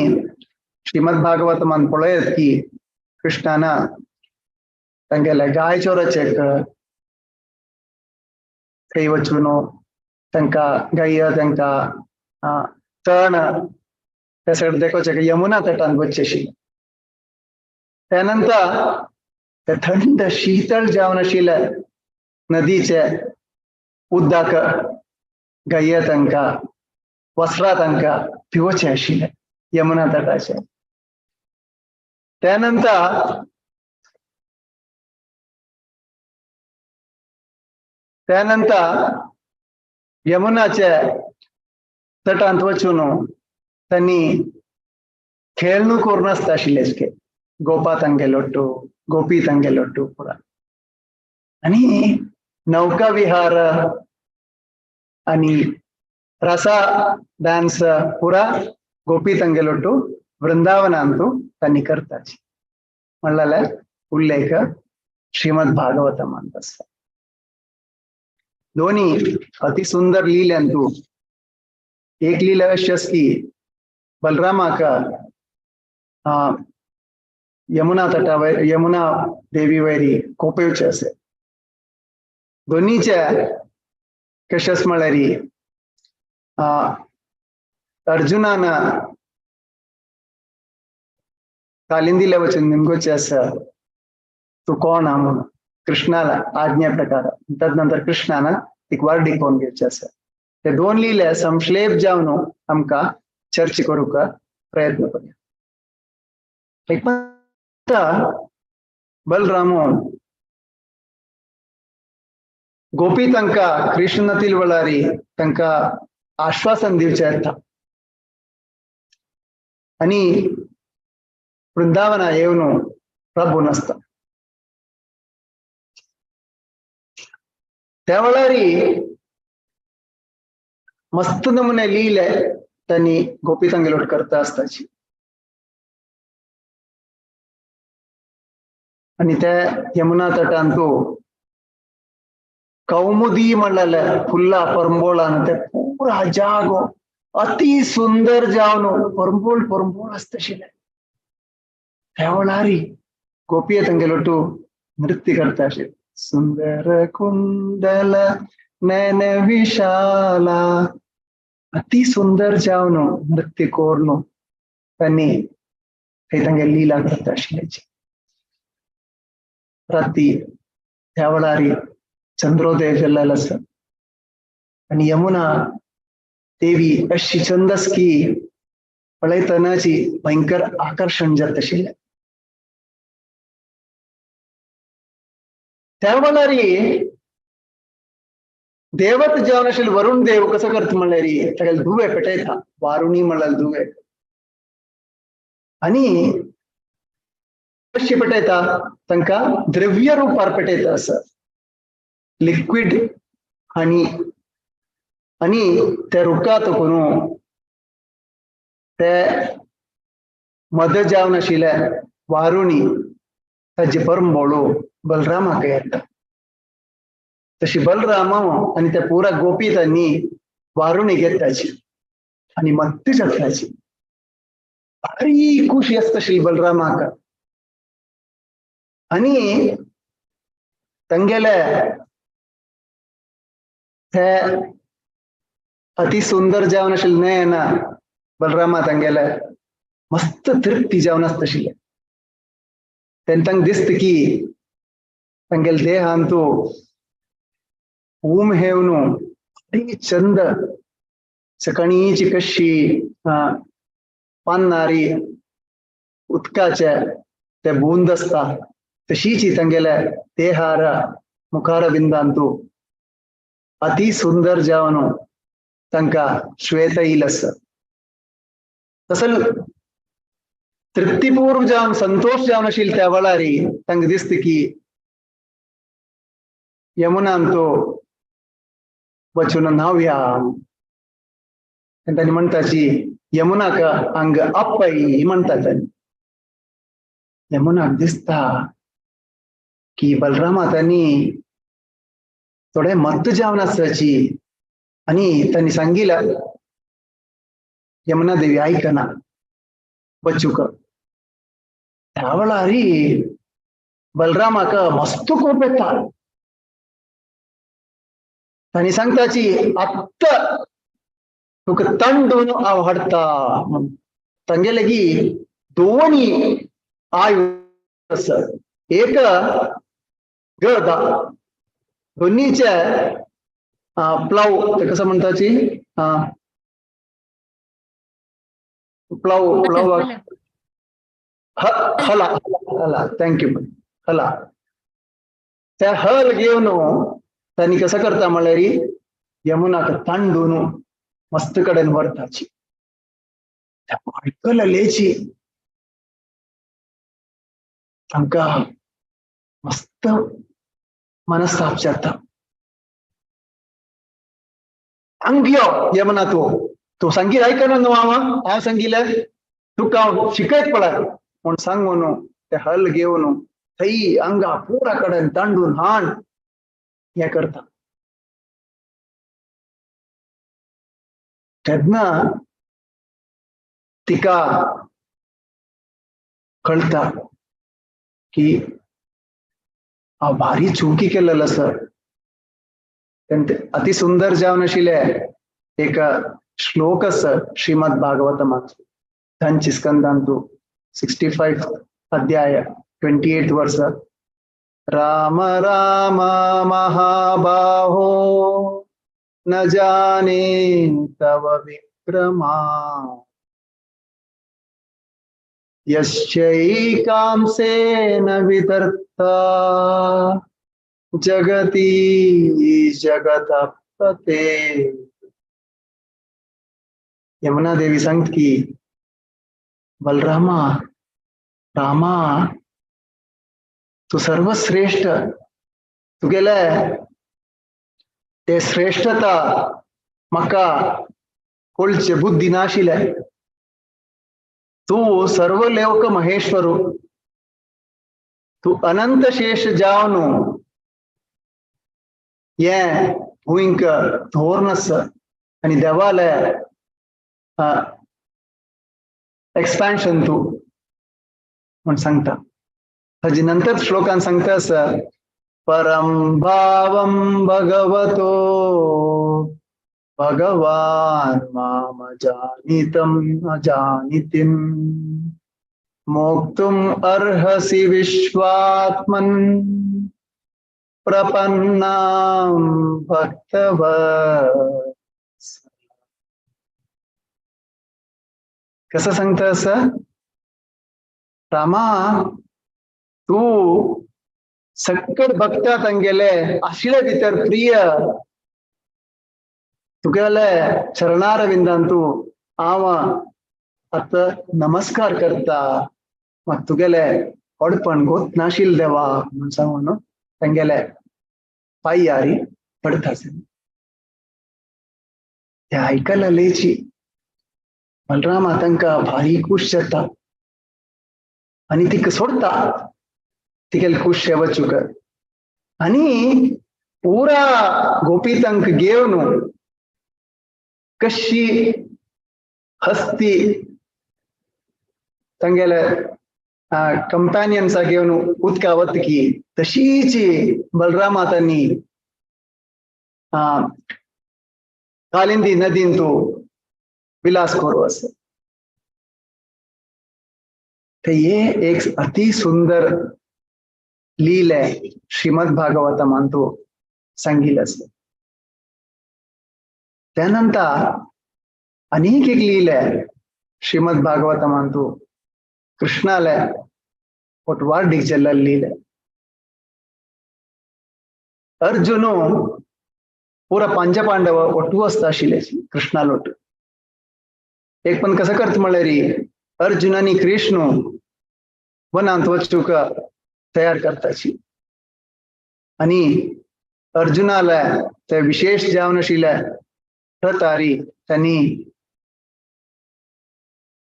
श्रीमद भागवतमान पळयत की कृष्णान तांगेले गाय चोराचे थंय वचून तांकां गाय तांकां तण ते सगळें देखोवचें यमुना तटान वचचें आशिल्लें. त्यानंतर ते थंड शीतळ जावन आशिल्ले नदीचे उदक गाय तांकां वस्त्रां तांकां पिवचें आशिल्लें यमुना तटाचे. त्यानंतर त्यानंतर यमुनाचे तटांत वचून त्यांनी खेळणू करून आसता आशिल्ले गोपा तांगेलोट्टू गोपी तांगेलोट्टू पुरा. आनी नौका विहार आनी रसा डान्स पुरा गोपी तांगेलोट्टू वृंदावनांतू त्यांनी करताची म्हणलेले उल्लेख श्रीमद भागवतमांत आसा. दोन्ही अति सुंदर लील्यांतू एक लीला अशी आसा की बलरामाक यमुना तटावयर यमुना देवी वयरी कोपेवचे असे. दोन्हीचे कशें आसा म्हळ्यार अर्जुनान कालिंदीला वचून निमगोचे आसा तूं कोण आहा म्हणून कृष्णाला आज्ञा प्रकार. तदनंतर कृष्णान एक वर्ड कोण घेवचे आसा. ते दोन लिहिले संश्लेप जावन आमकां चर्चा करूंक प्रयत्न करूया. एक बलरामो गोपी तांकां कृष्णातील वेळारी तांकां आश्वासन दिवचें येता आनी वृंदावना येवन प्रभू नासता. त्या वेळारी मस्त नमुने लिहिले त्यांनी गोपी तांगेलोट करता आसताची. आनी ते यमुना तटांतू कौमुदी म्हणलेले फुल्ला परंबोळान ते पुरा जागो अति सुंदर जावन परंबोळ परंबोळ आसता आशिल्लें. त्या वेळारी गोपी तांगेलोटू नृत्य करता आशिल्ले. सुंदर कुंडल नैन विशाला अति सुंदर जावन नृत्य करून त्यांनी थंय तांगे लीला करता आशिल्ल्याची. राती त्या वेळारी चंद्रोदय जाल्लो आसा. आनी यमुना देवी अशी चंदस की पळयतनाची भयंकर आकर्शण जाता आशिल्लें. त्या वेळार देवत जावन आशिल्ले वरुण देव कसो करता म्हणल्यार ताका दुवे पेटयता, वारुणी म्हणल्यार दुवे, आनी कशी पेटयता तांकां द्रव्य रुपार पेटयता आसा, लिक्विड. आनी आनी ते रुखात करून ते मद जावन आशिल्ले वारुणी ताजे परंबोळो बलरामाक येता. तशी बलराम आनी त्या पुरा गोपी तांणी वारुणी घेताची आनी मत्त जाताची. भारी खुशी आसता श्री बलरामाक. आनी तांगेले ते अति सुंदर जावन आशिल्ले नयना बलरामा तांगेले मस्त तृप्ती जावन आसता आशिल्ले. तेन्ना तांकां दिसता की तांगेले देहांतू ऊम हेवनु भारी चंद सकाळीची कशी पान्नारी उदकाचे ते बूंद आसता तशीची तांगेले देहार मुखार बिंदांतू अति सुंदर जावन तांकां श्वेत येयल आसा. तसल तृप्तीपूर्व जावन संतोष जावन आशिल्ले त्या वेळार तांकां दिसता की यमुनांतो वचून न्हावया. तांणी म्हणटाची यमुनाक हांगा आपय म्हणटा. तांणी यमुनाक दिसता की बलरामा तांणी थोडे मत्त जावन आसाची आनी तांणी सांगिला यमुना देवी आयकना वचूक. त्या वेळार बलरामाक मस्त कोप येता. तांणी सांगताची आत्ता तुका तंडून हांव हाडटा. तांगेले की दोनी आयु आसा, एक गदा दोनीचे प्लाव, ते कसं म्हणताची प्लाव, प्लाव हला हला, thank you, हला. त्या हल घेवन तांणी कसं करता म्हणल्यार यमुनाक तांडून मस्त कडेन व्हरताची. आयकलेची तांकां मस्त मनस्ताप जाता. हांग यो यमुना, तूं तूं सांगील आयकना न्हू हांव, हांव सांगिल्लें तुका हांव शिकयत पळय म्हूण सांगून ते हल घेवन थंय हांगा पुरा कडेन तांडून हाण हें करता. तेन्ना तिका कळटा की हांव भारी चुकी केलेलो आसा. अति सुंदर जावन आशिल्ले एक श्लोक आसा श्रीमद भागवतमांत, धंच स्कंदांतू 65 अध्याय 28 वर्स. राम राम महाबाहो न जाने तव विक्रमा यस्यैकांसेन वितर्ता जगती जगतपते. यमुना देवी सांगत की बलरामा, रामा तू सर्वश्रेष्ठ, तुगेले ते श्रेष्ठता म्हाका कळचे बुद्धी नाशिल्ले. तूं सर्वलोक महेश्वरू, तूं अनंत शेष जावन हें भुंयक धोरण आसा आनी देवाले एक्सपान्शन तूं म्हूण सांगता. ताजे नंतर श्लोकान सांगता आसा परम भावम भगवतो भगवान मामजानितम अजानितिम मोक्तुम अर्हसि विश्वात्मन प्रपन्नां भक्तव. कसं सांगतं असं? रामा, तू सक्कड भक्ता तांगेले आशिल्ले भितर प्रिय, तुगेले चरणारविंदान तूं हांव आतां नमस्कार करता, म्हाका तुगेले व्हडपण गोत नाशिल्लें देवा म्हूण सांगून तांगेले पांयारी पडता. ते आयकला लेची बलरामा तांकां भारी खूश जाता आनी तिका सोडता, तिगेले खूश वचूक. आनी पुरा गोपी तांकां घेवन कशी हस्ती तांगेले कंपॅनियन्सा घेवन उदका वतकी तशीच बलरामा तांणी कालिंदी नदीन तूं विलास करू असं. ते हे एक अति सुंदर लीले श्रीमद भागवतमान तूं सांगिल्लें आसा. त्यानंतर अनेक एक लीले श्रीमद भागवतमान तूं कृष्णाले पोटवार्डीक जाल्ले लीले. अर्जुन पुरा पंचपांडव ಒಟ್ಟು आसता आशिल्ले कृष्णालोट. एक पण कसं करत म्हळ्यार अर्जुन आनी कृष्ण वनांत वचूक तयार करताची आनी अर्जुनाले ते विशेष जावन आशिल्ले रथारी त्यांनी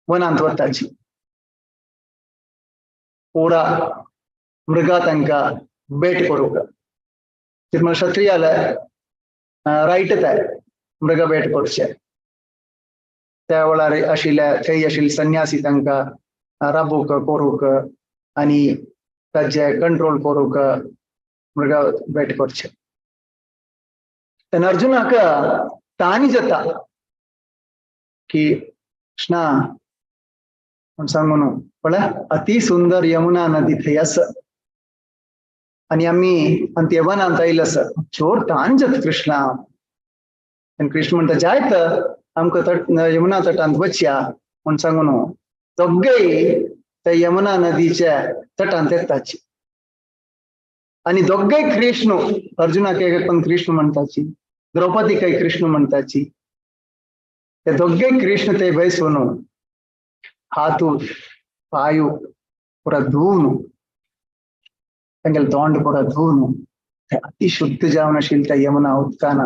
वनांत वताची. पुरा मृगा तांकां भेट करूंक क्षत्रियाले रायट ते मृग भेट करचे. त्या वेळार आशिल्ले थंय आशिल्ले संन्यासी तांकां राबूंक करूंक आनी ताजे कंट्रोल करूंक मृग भेट करचे. तेन्ना अर्जुनाक ताणी जाता की कृष्णा म्हूण सांगून पळय अति सुंदर यमुना नदी थंय आसा आनी आमी आनी ते वनांत आयले आसा, चोर ताण जाता कृष्णा. आनी कृष्ण म्हणटा जायत आमकां तट यमुना तटांत वचया म्हूण सांगून दोगय त्या यमुना नदीच्या तटांत येताची. आनी दोगय कृष्ण अर्जुनाक एक पण कृष्ण म्हणटाची, द्रौपदीकय कृष्ण म्हणटाची. ते दोगय कृष्ण ते बैसून हातू पायू पुरा धुवन तांगेले तोंड पुरा धुवन ते अति शुद्ध जावन आशिल्ले त्या यमुना उदकान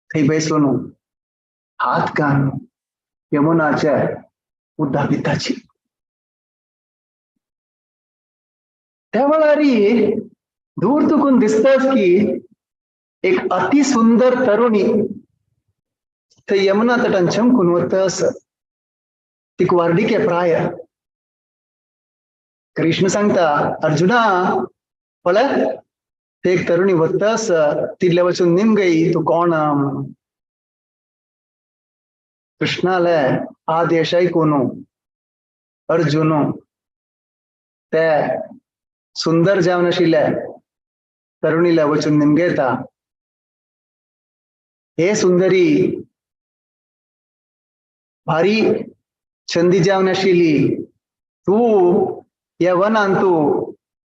थंय बैसून हात घालून यमुनाच्या उदक पिताची. त्या वेळार दूर तुकून दिसताच की एक अति सुंदर तरुणी थंय यमुना तटान चमकून वता आसा. तिका वार्डिके प्राय. कृष्ण सांगता अर्जुना पळय ते एक तरुणी वता आसा, तितले वचून निमगई तूं कोण. कृष्णाले आदेश आयकून अर्जुन ते सुंदर जावन आशिल्ले तरुणीला वचून निमगेता, हे सुंदरी भारी छंदी जावन आशिल्ली तूं ह्या वनांत तूं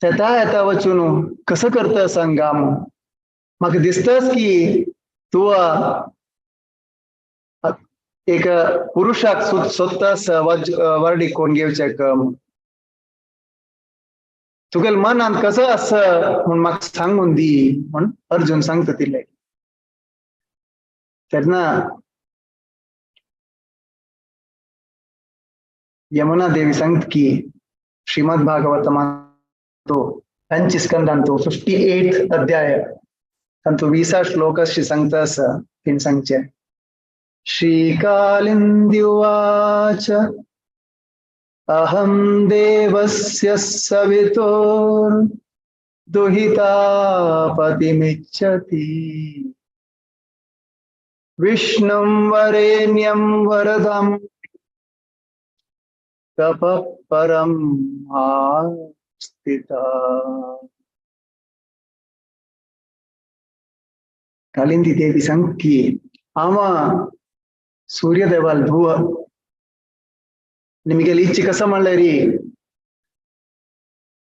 येता येता वचून कसं करता सांगा, म्हाका दिसताच की तूं एक पुरुषाक सोदता वर्डीक कोण घेवचें, तुगेले मनांत कसो आसा म्हूण म्हाका सांगून दी म्हूण अर्जुन सांगता तिले. तेन्ना यमुना देवी सांगता की श्रीमद भागवतमांत पंच स्कंदांतो 58 अध्याय तांतू 20 श्लोकाशी सांगता आसा. तिणें सांगचें श्रीकालिन्द्युवाच अहं देवस्य सवितुर्दुहिता पतिमिच्छति विष्णुं वरेण्यं वरदं तपः परं आस्थिता. कालिंदी देवी सांगती आवा सूर्यदेवाल धुव निमगेली इच्छे कसं म्हणलं री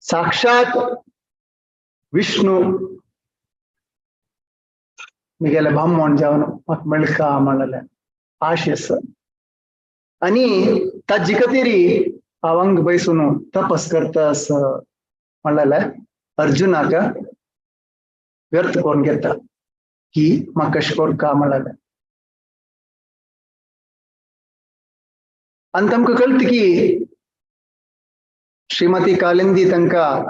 साक्षात विष्णू मिगेले ब्राह्मण जावन म्हाका मेळका म्हणलें आशेस आणि ताजी खातीर हांव बैसून तपस करता असं म्हणलें अर्जुनाक व्यर्थ करून घेता की म्हाका कशें करका म्हणलें. आनी तांकां कळटा की श्रीमती कालिंदी तांकां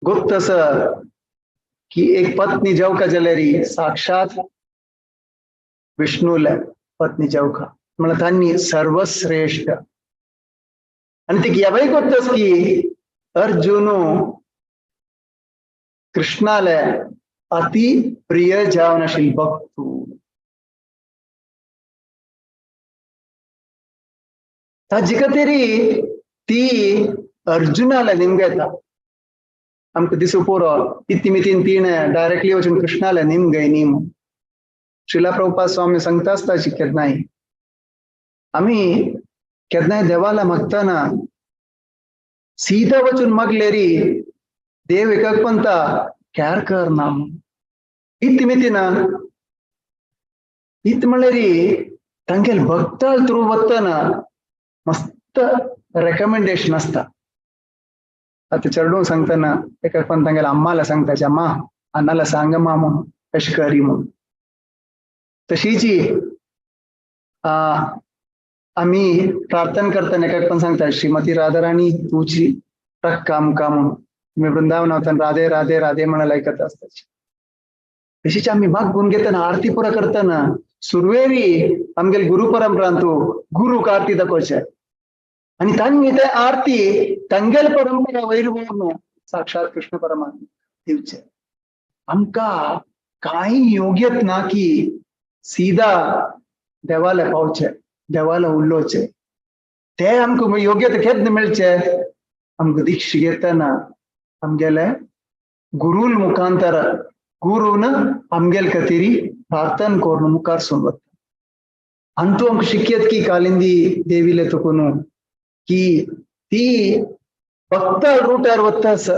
गुप्त आसा की एक पत्नी जेवका जाल्यार साक्षात विष्णूले पत्नी जेवका म्हळ्यार तांणी सर्वश्रेष्ठ. आनी ती हेवूय गोत्त आसा की अर्जुन कृष्णाले अति प्रिय जावन आशिल्लो भक्त. ताजे खातीर ती अर्जुनाले निमगेता. आमकां दिसूं पुरो इतली मितीन तिणें डायरेक्टली वचून कृष्णाले निमगय न्ही म्हूण. श्रीला प्रभुपाद स्वामी सांगता आसता केन्नाय आमी केन्नाय देवाला मागतना सीधा वचून मागलेरी देव एकाक पंता कॅर कर ना म्हूण. इतली मितीना इत म्हणल्यार तांगेले भक्ताल थ्रू वतना मस्त रेकमेंडेशन आसता. आतां चेडूं सांगतना एका पण तांगेले अम्माला सांगता अम्मा अन्नाला सांगमा म्हूण अशें करी म्हूण. तशीची आमी प्रार्थना करतना एकाक पण सांगता श्रीमती राधाराणी तुजी रक्का आमकां म्हूण. तुमी वृंदावन वतना राधे राधे राधे म्हणाल आयकत आसता. तशीच आमी मागून घेतना आरती पुरा करतना सुरवेरी आमगेले गुरु परंपरांतू गुरूक आरती दाखोवचे आनी तांणी ते आरती तांगेले परंपरा वयर व्हरून साक्षात कृष्ण परमात्मा दिवचे. आमकां कांय योग्यत ना की सीधा देवाला पावचे देवाला उलोवचे. ते आमकां योग्यता केन्ना मेळचे आमकां दीक्षा घेतना आमगेले गुरूल मुखांतर गुरून आमगेले खातीर प्रार्थना करून मुखार सून वता. आनी तूं आमकां शिकयत की कालिंदी देवीले तुकून की ती भक्ता रुटार वता आसा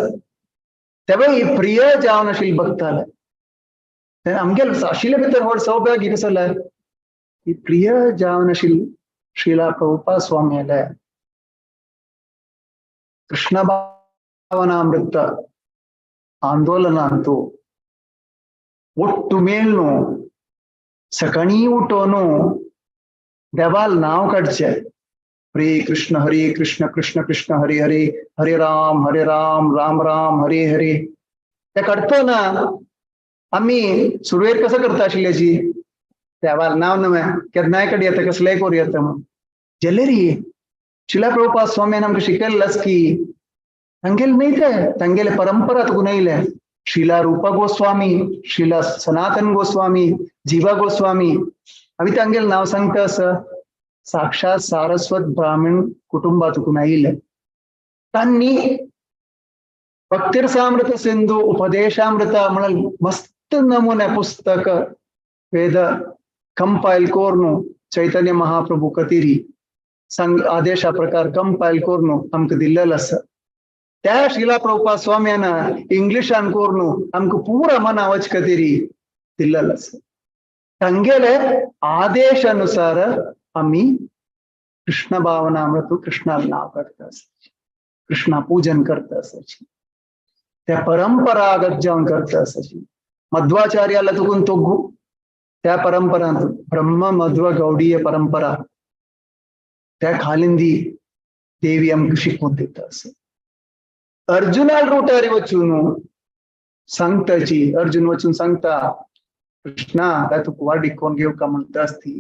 तेवूय प्रिय जावन आशिल्ली भक्ताले. आमगेले आशिल्ले भितर व्हड सौभाग्य कसो जाल्यार ती प्रिय जावन आशिल्ली श्रीला प्रभुपाद स्वामीले कृष्ण भावनामृत आंदोलनांतू ಒಟ್ಟು ಮೇಲ್ನು ಸಕಣಿ ಉಟೋನು देवाल नाव काडचे हरे कृष्ण हरे कृष्ण कृष्ण कृष्ण हरे हरे हरे राम राम राम हरे हरे. ते काडटना आमी सुरवेर कसं करता आशिल्ल्याची देवाल नाव नवें केन्नाय काड येता कसलेय करूं येता म्हूण. जाल्यार शिला प्रभुपाद स्वामीन आमकां शिकयल्लें आसा की तांगेले न्हय ते तांगेले परंपरा तुका येयले श्रीला रूपा गोस्वामी श्रीला सनातन गोस्वामी जीवा गोस्वामी आमी तांगेले नांव सांगता आसा साक्षात सारस्वत ब्राह्मण कुटुंबातून आयिल्ले. तांणी भक्तिरसामृत सिंधू उपदेशामृत म्हणून मस्त नमुने पुस्तक वेद कंपायल करून चैतन्य महाप्रभू खातीर सांग आदेशा प्रकार कंपायल करून आमकां दिल्लेलो आसा. त्या शिला प्रभुपाद स्वाम्यान इंग्लिशान करून आमकां पुरा मना वच खातीर दिल्लेलो आसा. तांगेले आदेशानुसार आमी कृष्ण भावनामृत कृष्णाक नांव काडटा आसा कृष्णा पूजन करता आसाची त्या परंपरागत जावन करता आसाची. मध्वाचार्याला तुकून तो त्या परंपरांत ब्रह्म मध्व गौडीय परंपरा त्या खालिंदी देवी आमकां शिकोवन दिता आसा. अर्जुनाल रुटार वचून सांगताची अर्जुन वचून सांगता कृष्णा काय तुका वाडीक कोण घेवका म्हणटा आसती.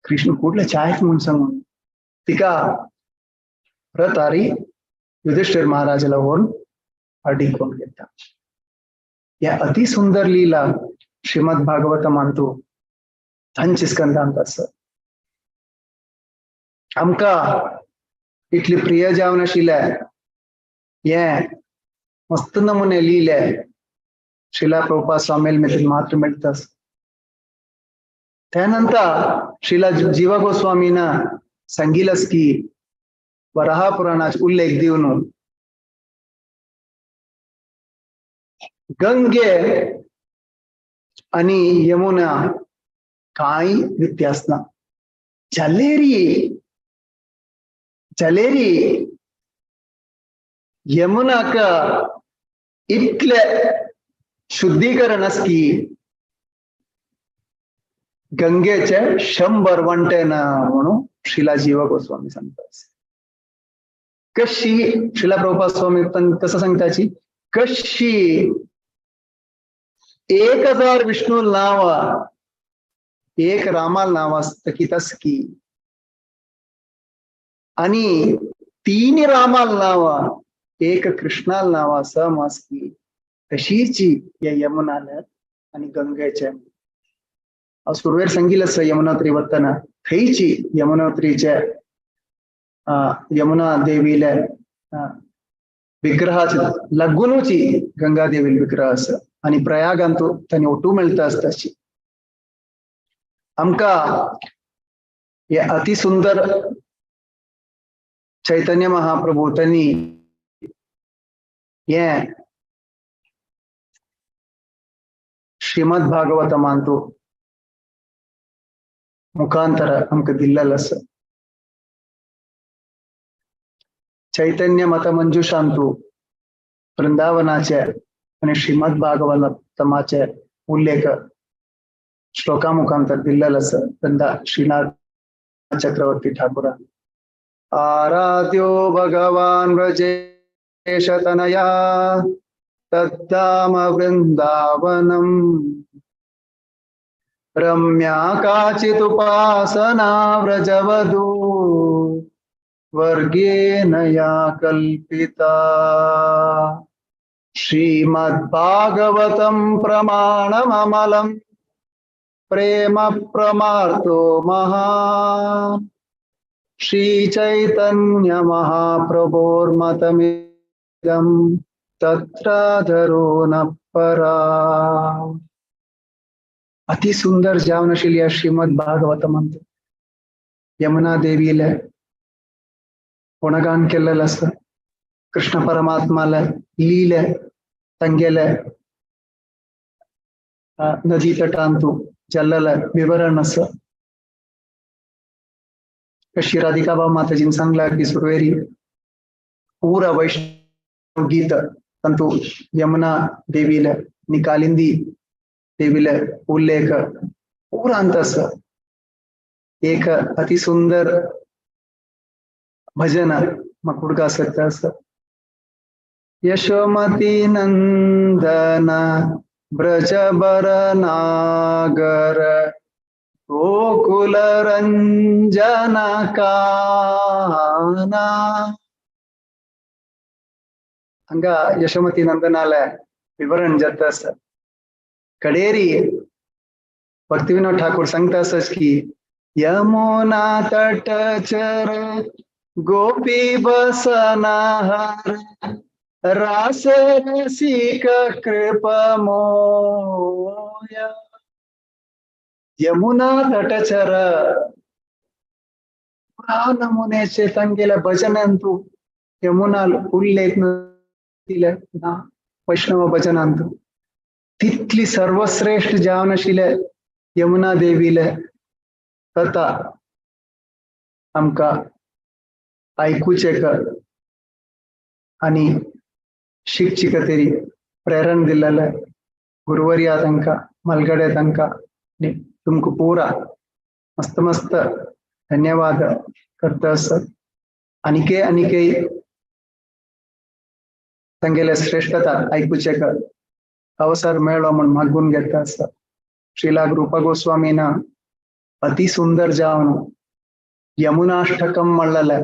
कृष्ण कुठले चायत म्हूण सांगून तिका रथारी युधिष्ठिर महाराजाला व्हरून वाडीक कोण घेता. ह्या अति सुंदर लीला श्रीमद भागवतमांतू तांचे स्कंदांत आसा. आमकां इतली प्रिय जावन आशिल्ले हे मस्त नमुने लिहिले श्रीला प्रभुपाद स्वामील मेथीन मात्र मेळटा. त्यानंतर श्रीला जीवा गोस्वामीनं सांगितलंस की वराह पुराणाचे उल्लेख दिवन गंगे आणि यमुना काय व्यत्यास ना. जलेरी जलेरी यमुनाक इतले शुद्धीकरण की गंगेचे 100 वंटे ना म्हणून श्रीला जीव गोस्वामी सांगतात. कशी श्रीला प्रभुपाद स्वामी कसं सांगताची कशी 1000 विष्णू नाव एक रामा नाव असतं की तस की आणि 3 रामाल नाव एक कृष्णाल नाव सम असकी तशीच या यमुनाला आणि गंगेच्या. सुरवेर सांगितलं यमुनोत्री वत्ताना थैची यमुनोत्रीच्या यमुना देवीला विग्रहाची लग्नुची गंगा देवी विग्रह असं आणि प्रयागांतू त्यांनी ओटू मिळता असताची. आमका हे अतिसुंदर चैतन्य महाप्रभू त्यांनी हे श्रीमद भागवत मानतो मुखांतर आमका दिल्लेलं असं. चैतन्य मत मंजुषांतू वृंदावनाचे आणि श्रीमद भागवतमाचे उल्लेख श्लोका मुखांतर दिल्लेलं असं. वृंदा श्रीनाथ चक्रवर्ती ठाकुर आराध्यो भगवान व्रजेशतनया तद्धाम वृंदावनम रम्या काचित् उपासना व्रजवधू वर्गेण या कल्पिता. श्रीमद्भागवतं प्रमाणममलं प्रेम प्रमार्तो महान् श्री चैतन्य महाप्रभोर्मतमिदं तत्राधरो न परा. अति सुंदर जावनशील या श्रीमद भागवत म्हणतो यमुना देवीला गुणगान केलेलं असतं. कृष्ण परमात्माला लीले तंगेले नदी तटांतू जल्लल विवरण असं. कशी राधिकाबा माताजीन सांगला की सुरवेरी पूरा वैष्णव गीत तंतु यमुना देवीला आणि कालिंदी देवीला उल्लेख पूरा अंत असं. एक अतिसुंदर भजन मग हुडका असं असं. यशोमती नंदन ब्रजबर नागर गोकुल रंजन काना. हंगा यशोमती नंदनाला विवरण जात असं. कडेरी भक्तिविनोद ठाकूर सांगता असंच की यमुना तटचर गोपी बसनाहार रास रसिक कृपमोय. यमुना तटचर पुरा नमुन्याचे तंगेला भजनांतू यमुना उल्लेख ना वैष्णव भजनांतू तितली सर्वश्रेष्ठ जावनशिले यमुना देवीले कथा आमकां आयकुचें आनी शिकची खातीर प्रेरण दिलेलें गुरुवर्या तांकां मलगडे तांकां तुमकां पुरा मस्त मस्त धन्यवाद करता आसत. आनीकय आनीकय तांगेले श्रेष्ठता आयकुचें अवसर मेळ्ळो म्हूण मागून घेता आसा. श्रीला रूपा गोस्वामीन अति सुंदर जावन यमुनाष्टकम म्हणलेलें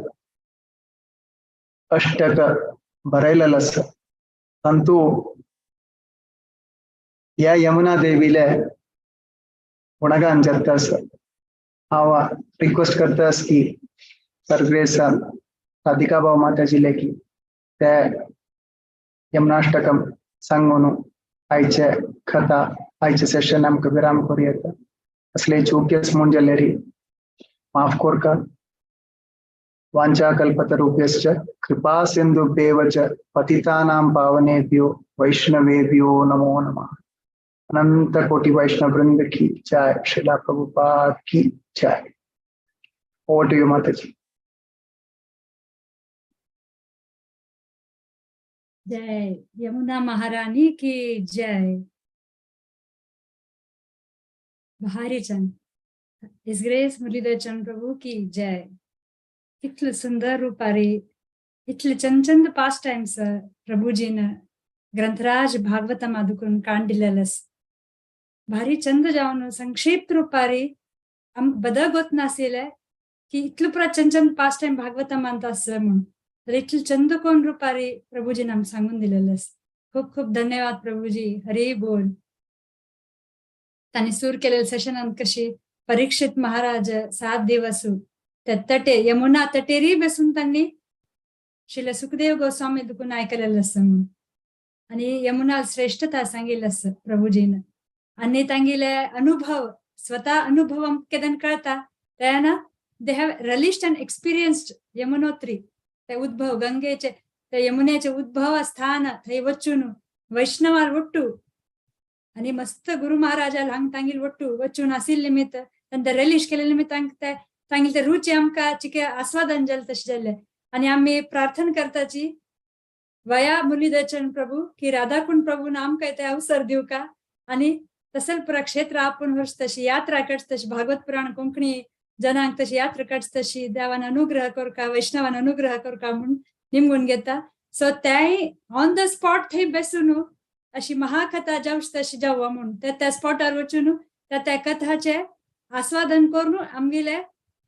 अष्टक बरयलेलें आसा. तांतू ह्या यमुना देवीले गुणगान जाता आसा. हांव रिक्वेस्ट करता आसा की सरग्रेसान राधिका भाव माताजी लेखी ते यमुनाष्टकम सांगून आयचे कथा आयचे सेशन आमकां विराम करूं येता. असले चूक्यस म्हूण जाल्यार माफ कोरका. वाञ्छाकल्पतरुभ्यश्च कृपा सिन्धुभ्येव च पतितानां पावनेभ्यो वैष्णवेभ्यो नमो नमः. अनंत कोटि वैष्णव वृंद की जय. श्रीला प्रभुपाद की जय. Over to you Mataji. जय यमुना महारानी की जय. भारी Chand his grace Muralidhar Chand प्रभु की जय. इतले सुंदर रूपारी इतले चंद चंद पास टाइम्स प्रभुजीन ग्रंथराज भागवतम अदुकून कांडिलेलस भारी चंद जावन संक्षिप्त रूपारी आम बदल गोत नासिले की इतलो पुरा चंद चंद पास टाइम भागवतम अंत आस म्हणून तर इतले चंद कोण रूपारी प्रभुजीन आम सांगून दिलेलस. खूप खूप धन्यवाद प्रभुजी. हरी बोल. तांणी सूर केलेले सेशनान कशी परीक्षित महाराज 7 दिवस त्या तटे यमुना तटेरी बसून त्यांनी श्रील सुखदेव गोस्वामी दुकून ऐकलेलं असं म्हणून आणि यमुना श्रेष्ठता सांगितलं असं प्रभुजीनं आणि तांगेले अनुभव स्वतः अनुभव केदन कळता त्याना they have relished and experienced Yamunotri. ते उद्भव गंगेचे त्या यमुनेचे उद्भव स्थान थंय वचून वैष्णवार ಒಟ್ಟು आणि मस्त गुरु महाराजाला हांग तांगेल ಒಟ್ಟು वचून आसिल्ले निमित्त तांकां रेलिश केले निमित्त तांकां तांगेले ते रुची आमकां चिके आस्वादन जालें तशें जालें. आणि आमी प्रार्थना करताची वया मुरलीधर प्रभू की राधाकुंड प्रभून आमकां ते अवसर दिवका आणि तसल पुरा क्षेत्र आपण वर्ष तशी यात्रा करच तशी भागवत पुराण कोंकणी जनांक तशी यात्रा करच तशी देवान अनुग्रह करका वैष्णवान अनुग्रह करका म्हणून निमगून घेता. सो त्याय ऑन the spot थंय बसून अशी महाकथा जावच तशी जावं म्हणून त्या त्या स्पॉटार वचून त्या त्या कथाचे आस्वादन करून आमगेले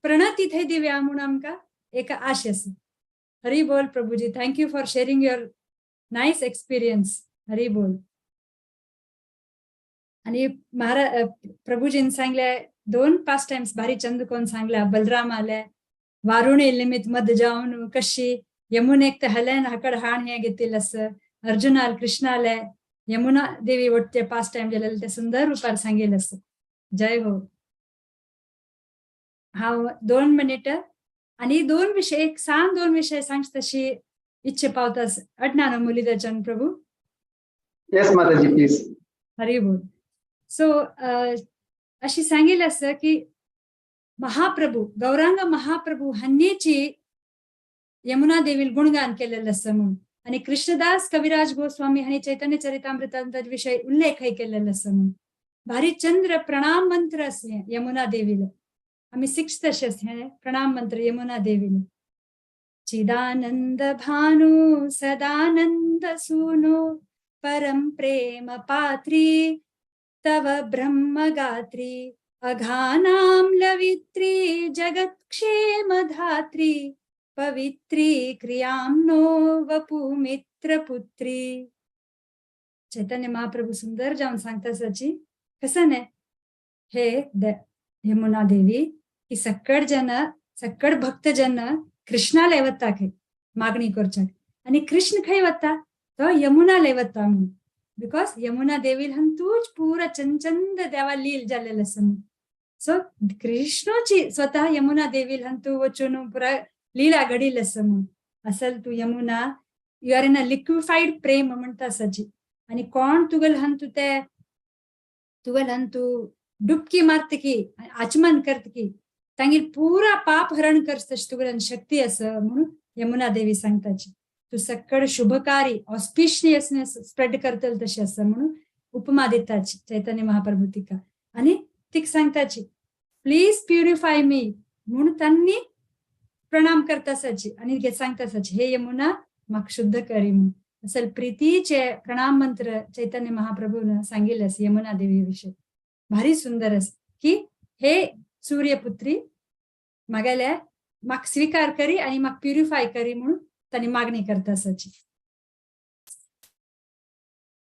प्रणती थंय दिवया म्हणून आमकां एक आश आसा. हरी बोल प्रभुजी. Thank you for sharing your nice experience. Hari बोल. आणि महाराज प्रभुजीन सांगले 2 पास टाइम्स भारी चंद कोण सांगला. बलराम आले वारुणी निमित्त मद जाऊन कशी यमुनेक ते हलेन हकड हाण हे घेतील असं अर्जुनाल कृष्णाले यमुना देवी वटते पास टाइम गेलेले ते सुंदर रूपार सांगेल असं. जय हो. हांव 2 मिनिट आणि 2 विषय एक सान 2 विषय सांग तशी इच्छे पावता अडना मुरलीधर चंद प्रभू. येस माताजी प्लीज. हरी बोल. सो अशी सांगेल असं की महाप्रभू गौरांग महाप्रभू हन्नीची यमुना देवील गुणगान केलेलं असं म्हणून आणि कृष्णदास कविराज गोस्वामी हांणी चैतन्य चरितामृतांत विषय उल्लेखय केलेलो आसा म्हणून. भारी चंद्र प्रणाम मंत्र असे यमुना देवीला आम्ही सिक्स तशे हे प्रणाम मंत्र यमुना देवीला. चिदानंद भानु सदानंद सुनो परम प्रेम पात्री तव ब्रह्म गात्री अघानां लवित्री जगत्क्षेम धात्री पवित्री क्रियां नो वपु मित्रपुत्री. चैतन्य महाप्रभू सुंदर जाऊन सांगता सची कसं नाही हे यमुना देवी की सक्कड जन सक्कड भक्तजन कृष्णा लेवता खंय मागणी करच्याक आणि कृष्ण खंय वता तो यमुना लेवता म्हणून. Because Yamuna देवी हंतूच पुरा चंचंद देवा लील जालेलं आसा म्हणून. सो कृष्णची स्वतः यमुना देवी हंतू वचून पुरा लीला घडील आसा म्हणून. असल तू Yamuna you are in a liquefied प्रेम म्हणटा सजी आणि कोण तुगल हंतू ते तुगल हंतू डुबकी मारतकी आचमन करतकी तांगेर पुरा पाप हरण करस तशी तुगेल्यान शक्ती आसा म्हणून यमुना देवी सांगताची. तू सक्कड शुभकारी ऑस्पिशियसनेस स्प्रेड करतल तशी आसा म्हणून उपमा दिताची चैतन्य महाप्रभू तिका आणि तिका सांगताची प्लीज प्युरिफाय मी म्हणून त्यांनी प्रणाम करतासाची आणि सांगतासाची हे यमुना म्हाका शुद्ध करी म्हणून. असल प्रीतीचे प्रणाम मंत्र चैतन्य महाप्रभून सांगितलं यमुना देवी विषयी. भारी सुंदर अस की हे सूर्यपुत्री मागेल्या म्हाका स्वीकार करी आणि म्हाका प्युरिफाय करी म्हणून त्यांनी मागणी करतासाची.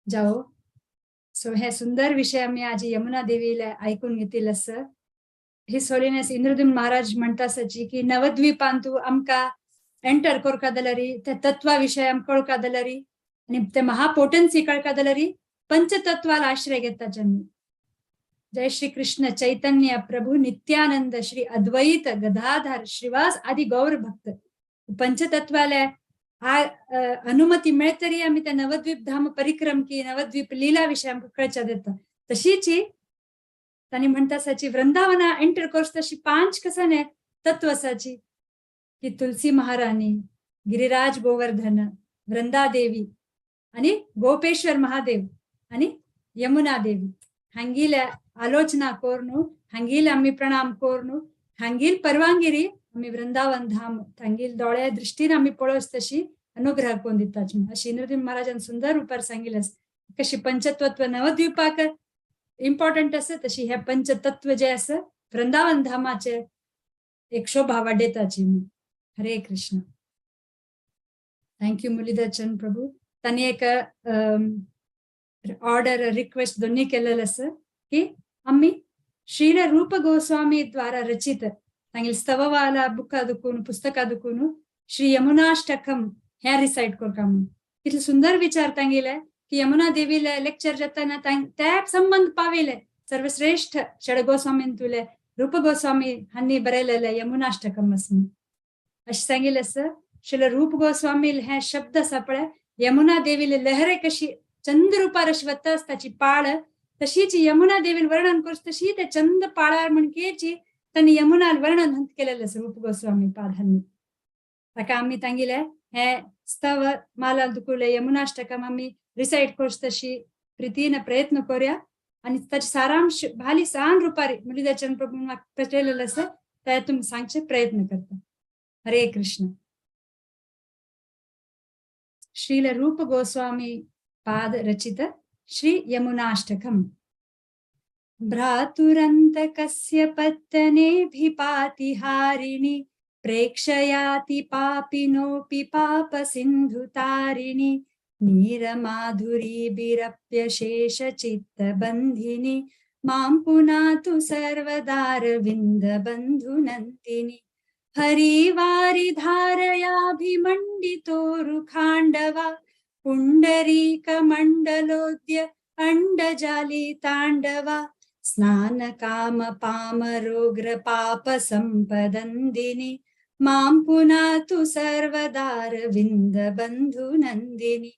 जाओ. सो हे सुंदर विषय आम्ही आज यमुना देवीला ऐकून घेतील असं. His holiness Indradyumna Maharaj म्हणतासाची की नवद्वीपांतू आमका एंटर करका जाल्यारी त्या तत्वा विषय आमकां कळका जाल्यारी आणि ते महापोटन्सी कळका जाल्यारी पंचतत्वाला आश्रय घेताचे आमी. जय श्री कृष्ण चैतन्य प्रभू नित्यानंद श्री अद्वैत गदाधर श्रीवास आदी गौर भक्त. पंचतत्वाला अनुमती मेळतरी आमी त्या नवद्वीप धाम परिक्रम की नवद्वीप लीला विषय आमकां कळच्या देता. तशीच तांणी म्हणटा आसाची वृंदावना एंटर कोर्स तशी पांच कसने तत्व आसाची की तुलसी महाराणी, गिरिराज गोवर्धन, वृंदादेवी आणि गोपेश्वर महादेव आणि यमुना देवी हांगीले आलोचना कोरनु, हांगील आम्ही प्रणाम कोरनु, हांगील परवानगिरी आम्ही वृंदावन धाम हांगील दोळ्या दृष्टीन आम्ही पळोवच तशी अनुग्रह कोण दिताच. अशी इंद्रदेव महाराजान सुंदर रुपार सांगितलं कशी पंचतत्व नवद्वीपाक इम्पॉर्टंट आसा तशी हे पंचतत्व जे आसा वृंदावन धामाचे एक शोभा वाडयताची. हरे Krishna. Thank you Muralidhar Chand Prabhu. तांणी एक ऑर्डर रिक्वेस्ट दोन्ही केलेलं आसा की आम्ही श्रील रूप गोस्वामी द्वारा रचित तांगेले स्तववाला बुका दुकून पुस्तका दुकून श्री यमुनाष्टकम हे रिसाइट करता म्हणून. कितले सुंदर विचार तांगेले की यमुना देवीले लेक्चर जाताना त्या संबंध पाविले सर्वश्रेष्ठ षड गोस्वामींतुले रूप गोस्वामी हांणी बरयलेले यमुनाष्टकम आसा अशें सांगिल्लें आसा. श्रील रूप गोस्वामी हे शब्द आसा पळय, यमुना देवीले लहरे कशी चंद रुपार अशी वता ताची पाळ तशीच यमुना देवीन वर्णन करच तशी त्या चंद पाळार म्हणकेची तांणी यमुना वर्णन हंत केलेलें आसा रूप गोस्वामी पादांनी. ताका आमी तांगेले हे स्तव माला दुकुले यमुनाष्टकम आमी रिसाइट करच तशी प्रितीन प्रयत्न करूया आणि ताचे सारांश भाली सान रुपारी मुरलीधर चंद प्रभू म्हाका पटयलेलें आसा ते तुमी सांगचे प्रयत्न करता. हरे कृष्ण. श्रील रूप गोस्वामी पाद रचित श्री यमुनाष्टकम. भ्रातुरन्तकस्य पत्तनेभिपातिहारिणि प्रेक्षयाति पापिनोऽपि पापसिन्धुतारिणि नीरमाधुरीभिरप्यशेषचित्तबन्धिनि मां पुनातु सर्वदारविन्दबन्धुनन्दिनि. हरिवारिधारयाभिमण्डितोरुखाण्डवा पुण्डरीकमण्डलोद्य अण्डजालिताण्डवा स्नानकामपामरोग्रपापसम्पदन्दिनि मां पुनातु सर्वदारविन्दबन्धुनन्दिनि.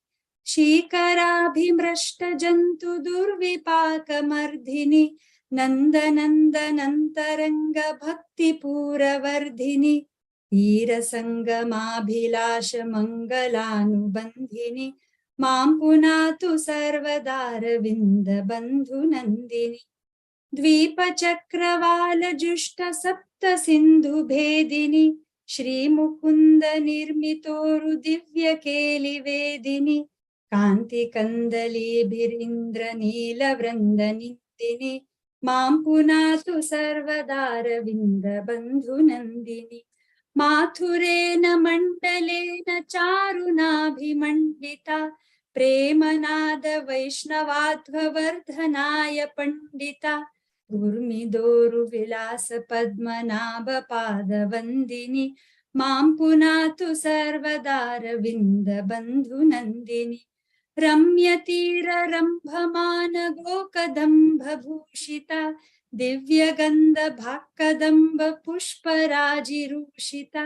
शीकराभिमृष्टजन्तु दुर्विपाकमर्धिनि नन्दनन्दनन्तरङ्गभक्तिपूरवर्धिनि तीरसङ्गमाभिलाषमङ्गलानुबन्धिनि मां पुनातु सर्वदारविन्दबन्धुनन्दिनि. द्वीपचक्रवालजुष्टसप्तसिन्धुभेदिनि श्रीमुकुन्दनिर्मितोरुदिव्यकेलिवेदिनि कान्तिकन्दलीभिरिन्द्रनीलवृन्दनिन्दिनि मां पुनातु सर्वदारविन्दबन्धुनन्दिनि. माथुरेण मण्डलेन चारुणाभिमण्डिता प्रेमनाद वैष्णवाध्ववर्धनाय पंडिता ऊर्मिदोरुविलास पद्मनाभपादवन्दिनि मां पुनातु सर्वदारविन्दबन्धुनन्दिनि. रम्यतीररम्भमान गोकदम्भभूषिता दिव्यगन्धभाक्कदम्ब पुष्पराजिरूषिता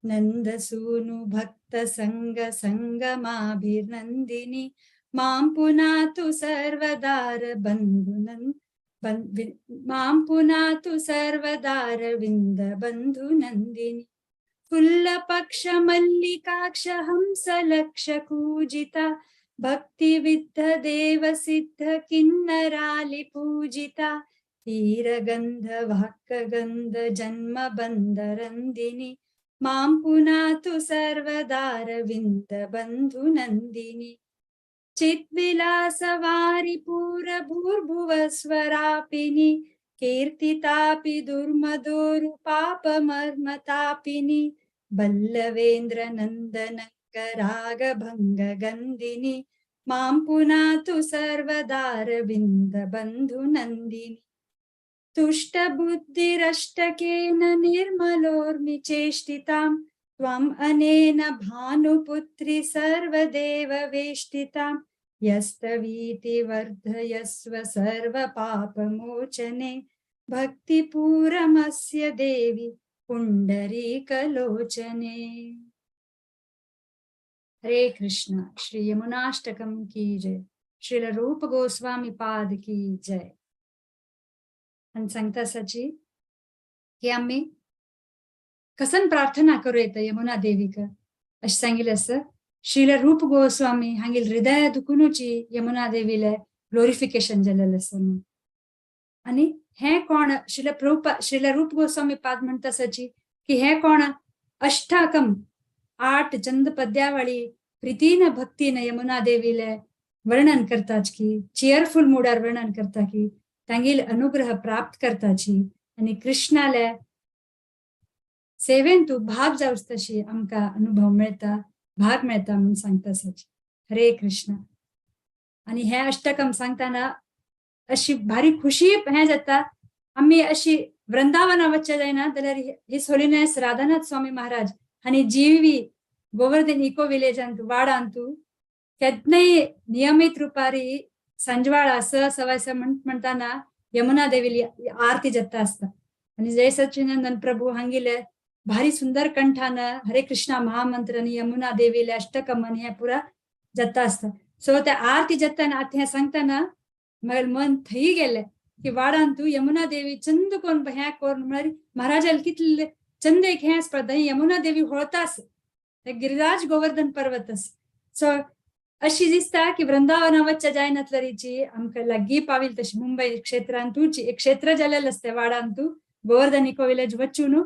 नन्दसूनु भक्तसङ्गसङ्गमाभिर्नन्दिनि मां पुनातु मां पुनातु सर्वदारविन्दबन्धुनन्दिनि. फुल्लपक्षमल्लिकाक्ष हंसलक्षकूजिता भक्तिविद्धदेवसिद्ध किन्नरालिपूजिता तीरगन्धवाक्कगन्ध जन्मबन्धरन्दिनि मां पुनातु सर्वदारविन्दबन्धुनन्दिनि. चिद्विलासवारिपूरभूर्भुवस्वरापिनि कीर्तितापि दुर्मदोरुपापमर्मतापिनि बल्लवेन्द्रनन्दनङ्गरागभङ्गगन्धिनि मां पुनातु सर्वदारविन्दबन्धुनन्दिनि. तुष्टबुद्धिरष्टकेन निर्मलोर्मिचेष्टितां त्वम् अनेन भानुपुत्रि सर्वदेववेष्टितां यस्तवीति वर्धयस्व सर्वपापमोचने भक्तिपूरमस्य देवी पुंडरीकलोचने. हरे कृष्ण. श्री यमुनाष्टकम की जय. श्रील रूप गोस्वामी पाद की जय. आणि सांगता साची की आम्ही कसन प्रार्थना करू येतं यमुना देवीक अशें सांगिल्लें आसा. श्रील रूप गोस्वामी हांगेल हृदय दुखुनूची यमुना देवीले ग्लोरिफिकेशन जालेलें आसा म्हणून. आनी हें कोण श्रील प्रभुपा श्रील रूप गोस्वामी पाद म्हणटा साची की हें कोण अष्टाकम 8 चंद पद्यावळी प्रीतीन भक्तीन यमुना देवीले वर्णन करताच की चियरफुल मुडार वर्णन करता की तांगेल अनुग्रह प्राप्त करताची आणि कृष्णाले सेवेन तू भाग जावच तशी आमकां अनुभव मेळटा, भाग मेळटा म्हणून सांगता साची. हरे कृष्ण. आणि हे अष्टकम सांगताना अशी भारी खुशी हें जाता. आमी अशी वृंदावना वच्चे जायना जाल्यार his holiness Radhanath Swami Maharaj आनी जीवी गोवर्धन इको विलेजांत वाडांतू केन्नाय नियमीत रुपारी सांजवाळा 6 6:15 म्हणटाना यमुना देवीली आरती जाता आसता. आनी जय सच्चिनंदन प्रभू हांगिले भारी सुंदर कंठान हरे कृष्णा महामंत्र आनी यमुना देवीले अष्टकम आनी हें पुरा जाता आसता. सो ते आरती जाताना आतां हें सांगतना मगेर मन थंय गेलें की वाडान तूं यमुना देवी चंद कोण हें कोर म्हळ्यार महाराजाल कितले चंद एक हें आसपा थंय यमुना देवी होळतास गिरिराज गोवर्धन पर्वत आसा. सो अशी दिसता की वृंदावना वच्च्या जायनातलरीची आमकां लागीं पाविल तशी मुंबय क्षेत्रांतूच एक क्षेत्र जालेलें आसता वाडांतू गोवर्धन इको विलेज वचून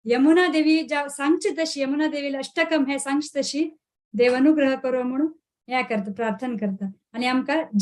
यमुना देवी ज्या सांगची तशी यमुना देवीला अष्टकम हे सांगची तशी देव अनुग्रह करो म्हणून हें करता, प्रार्थना करता. आनी आमकां जी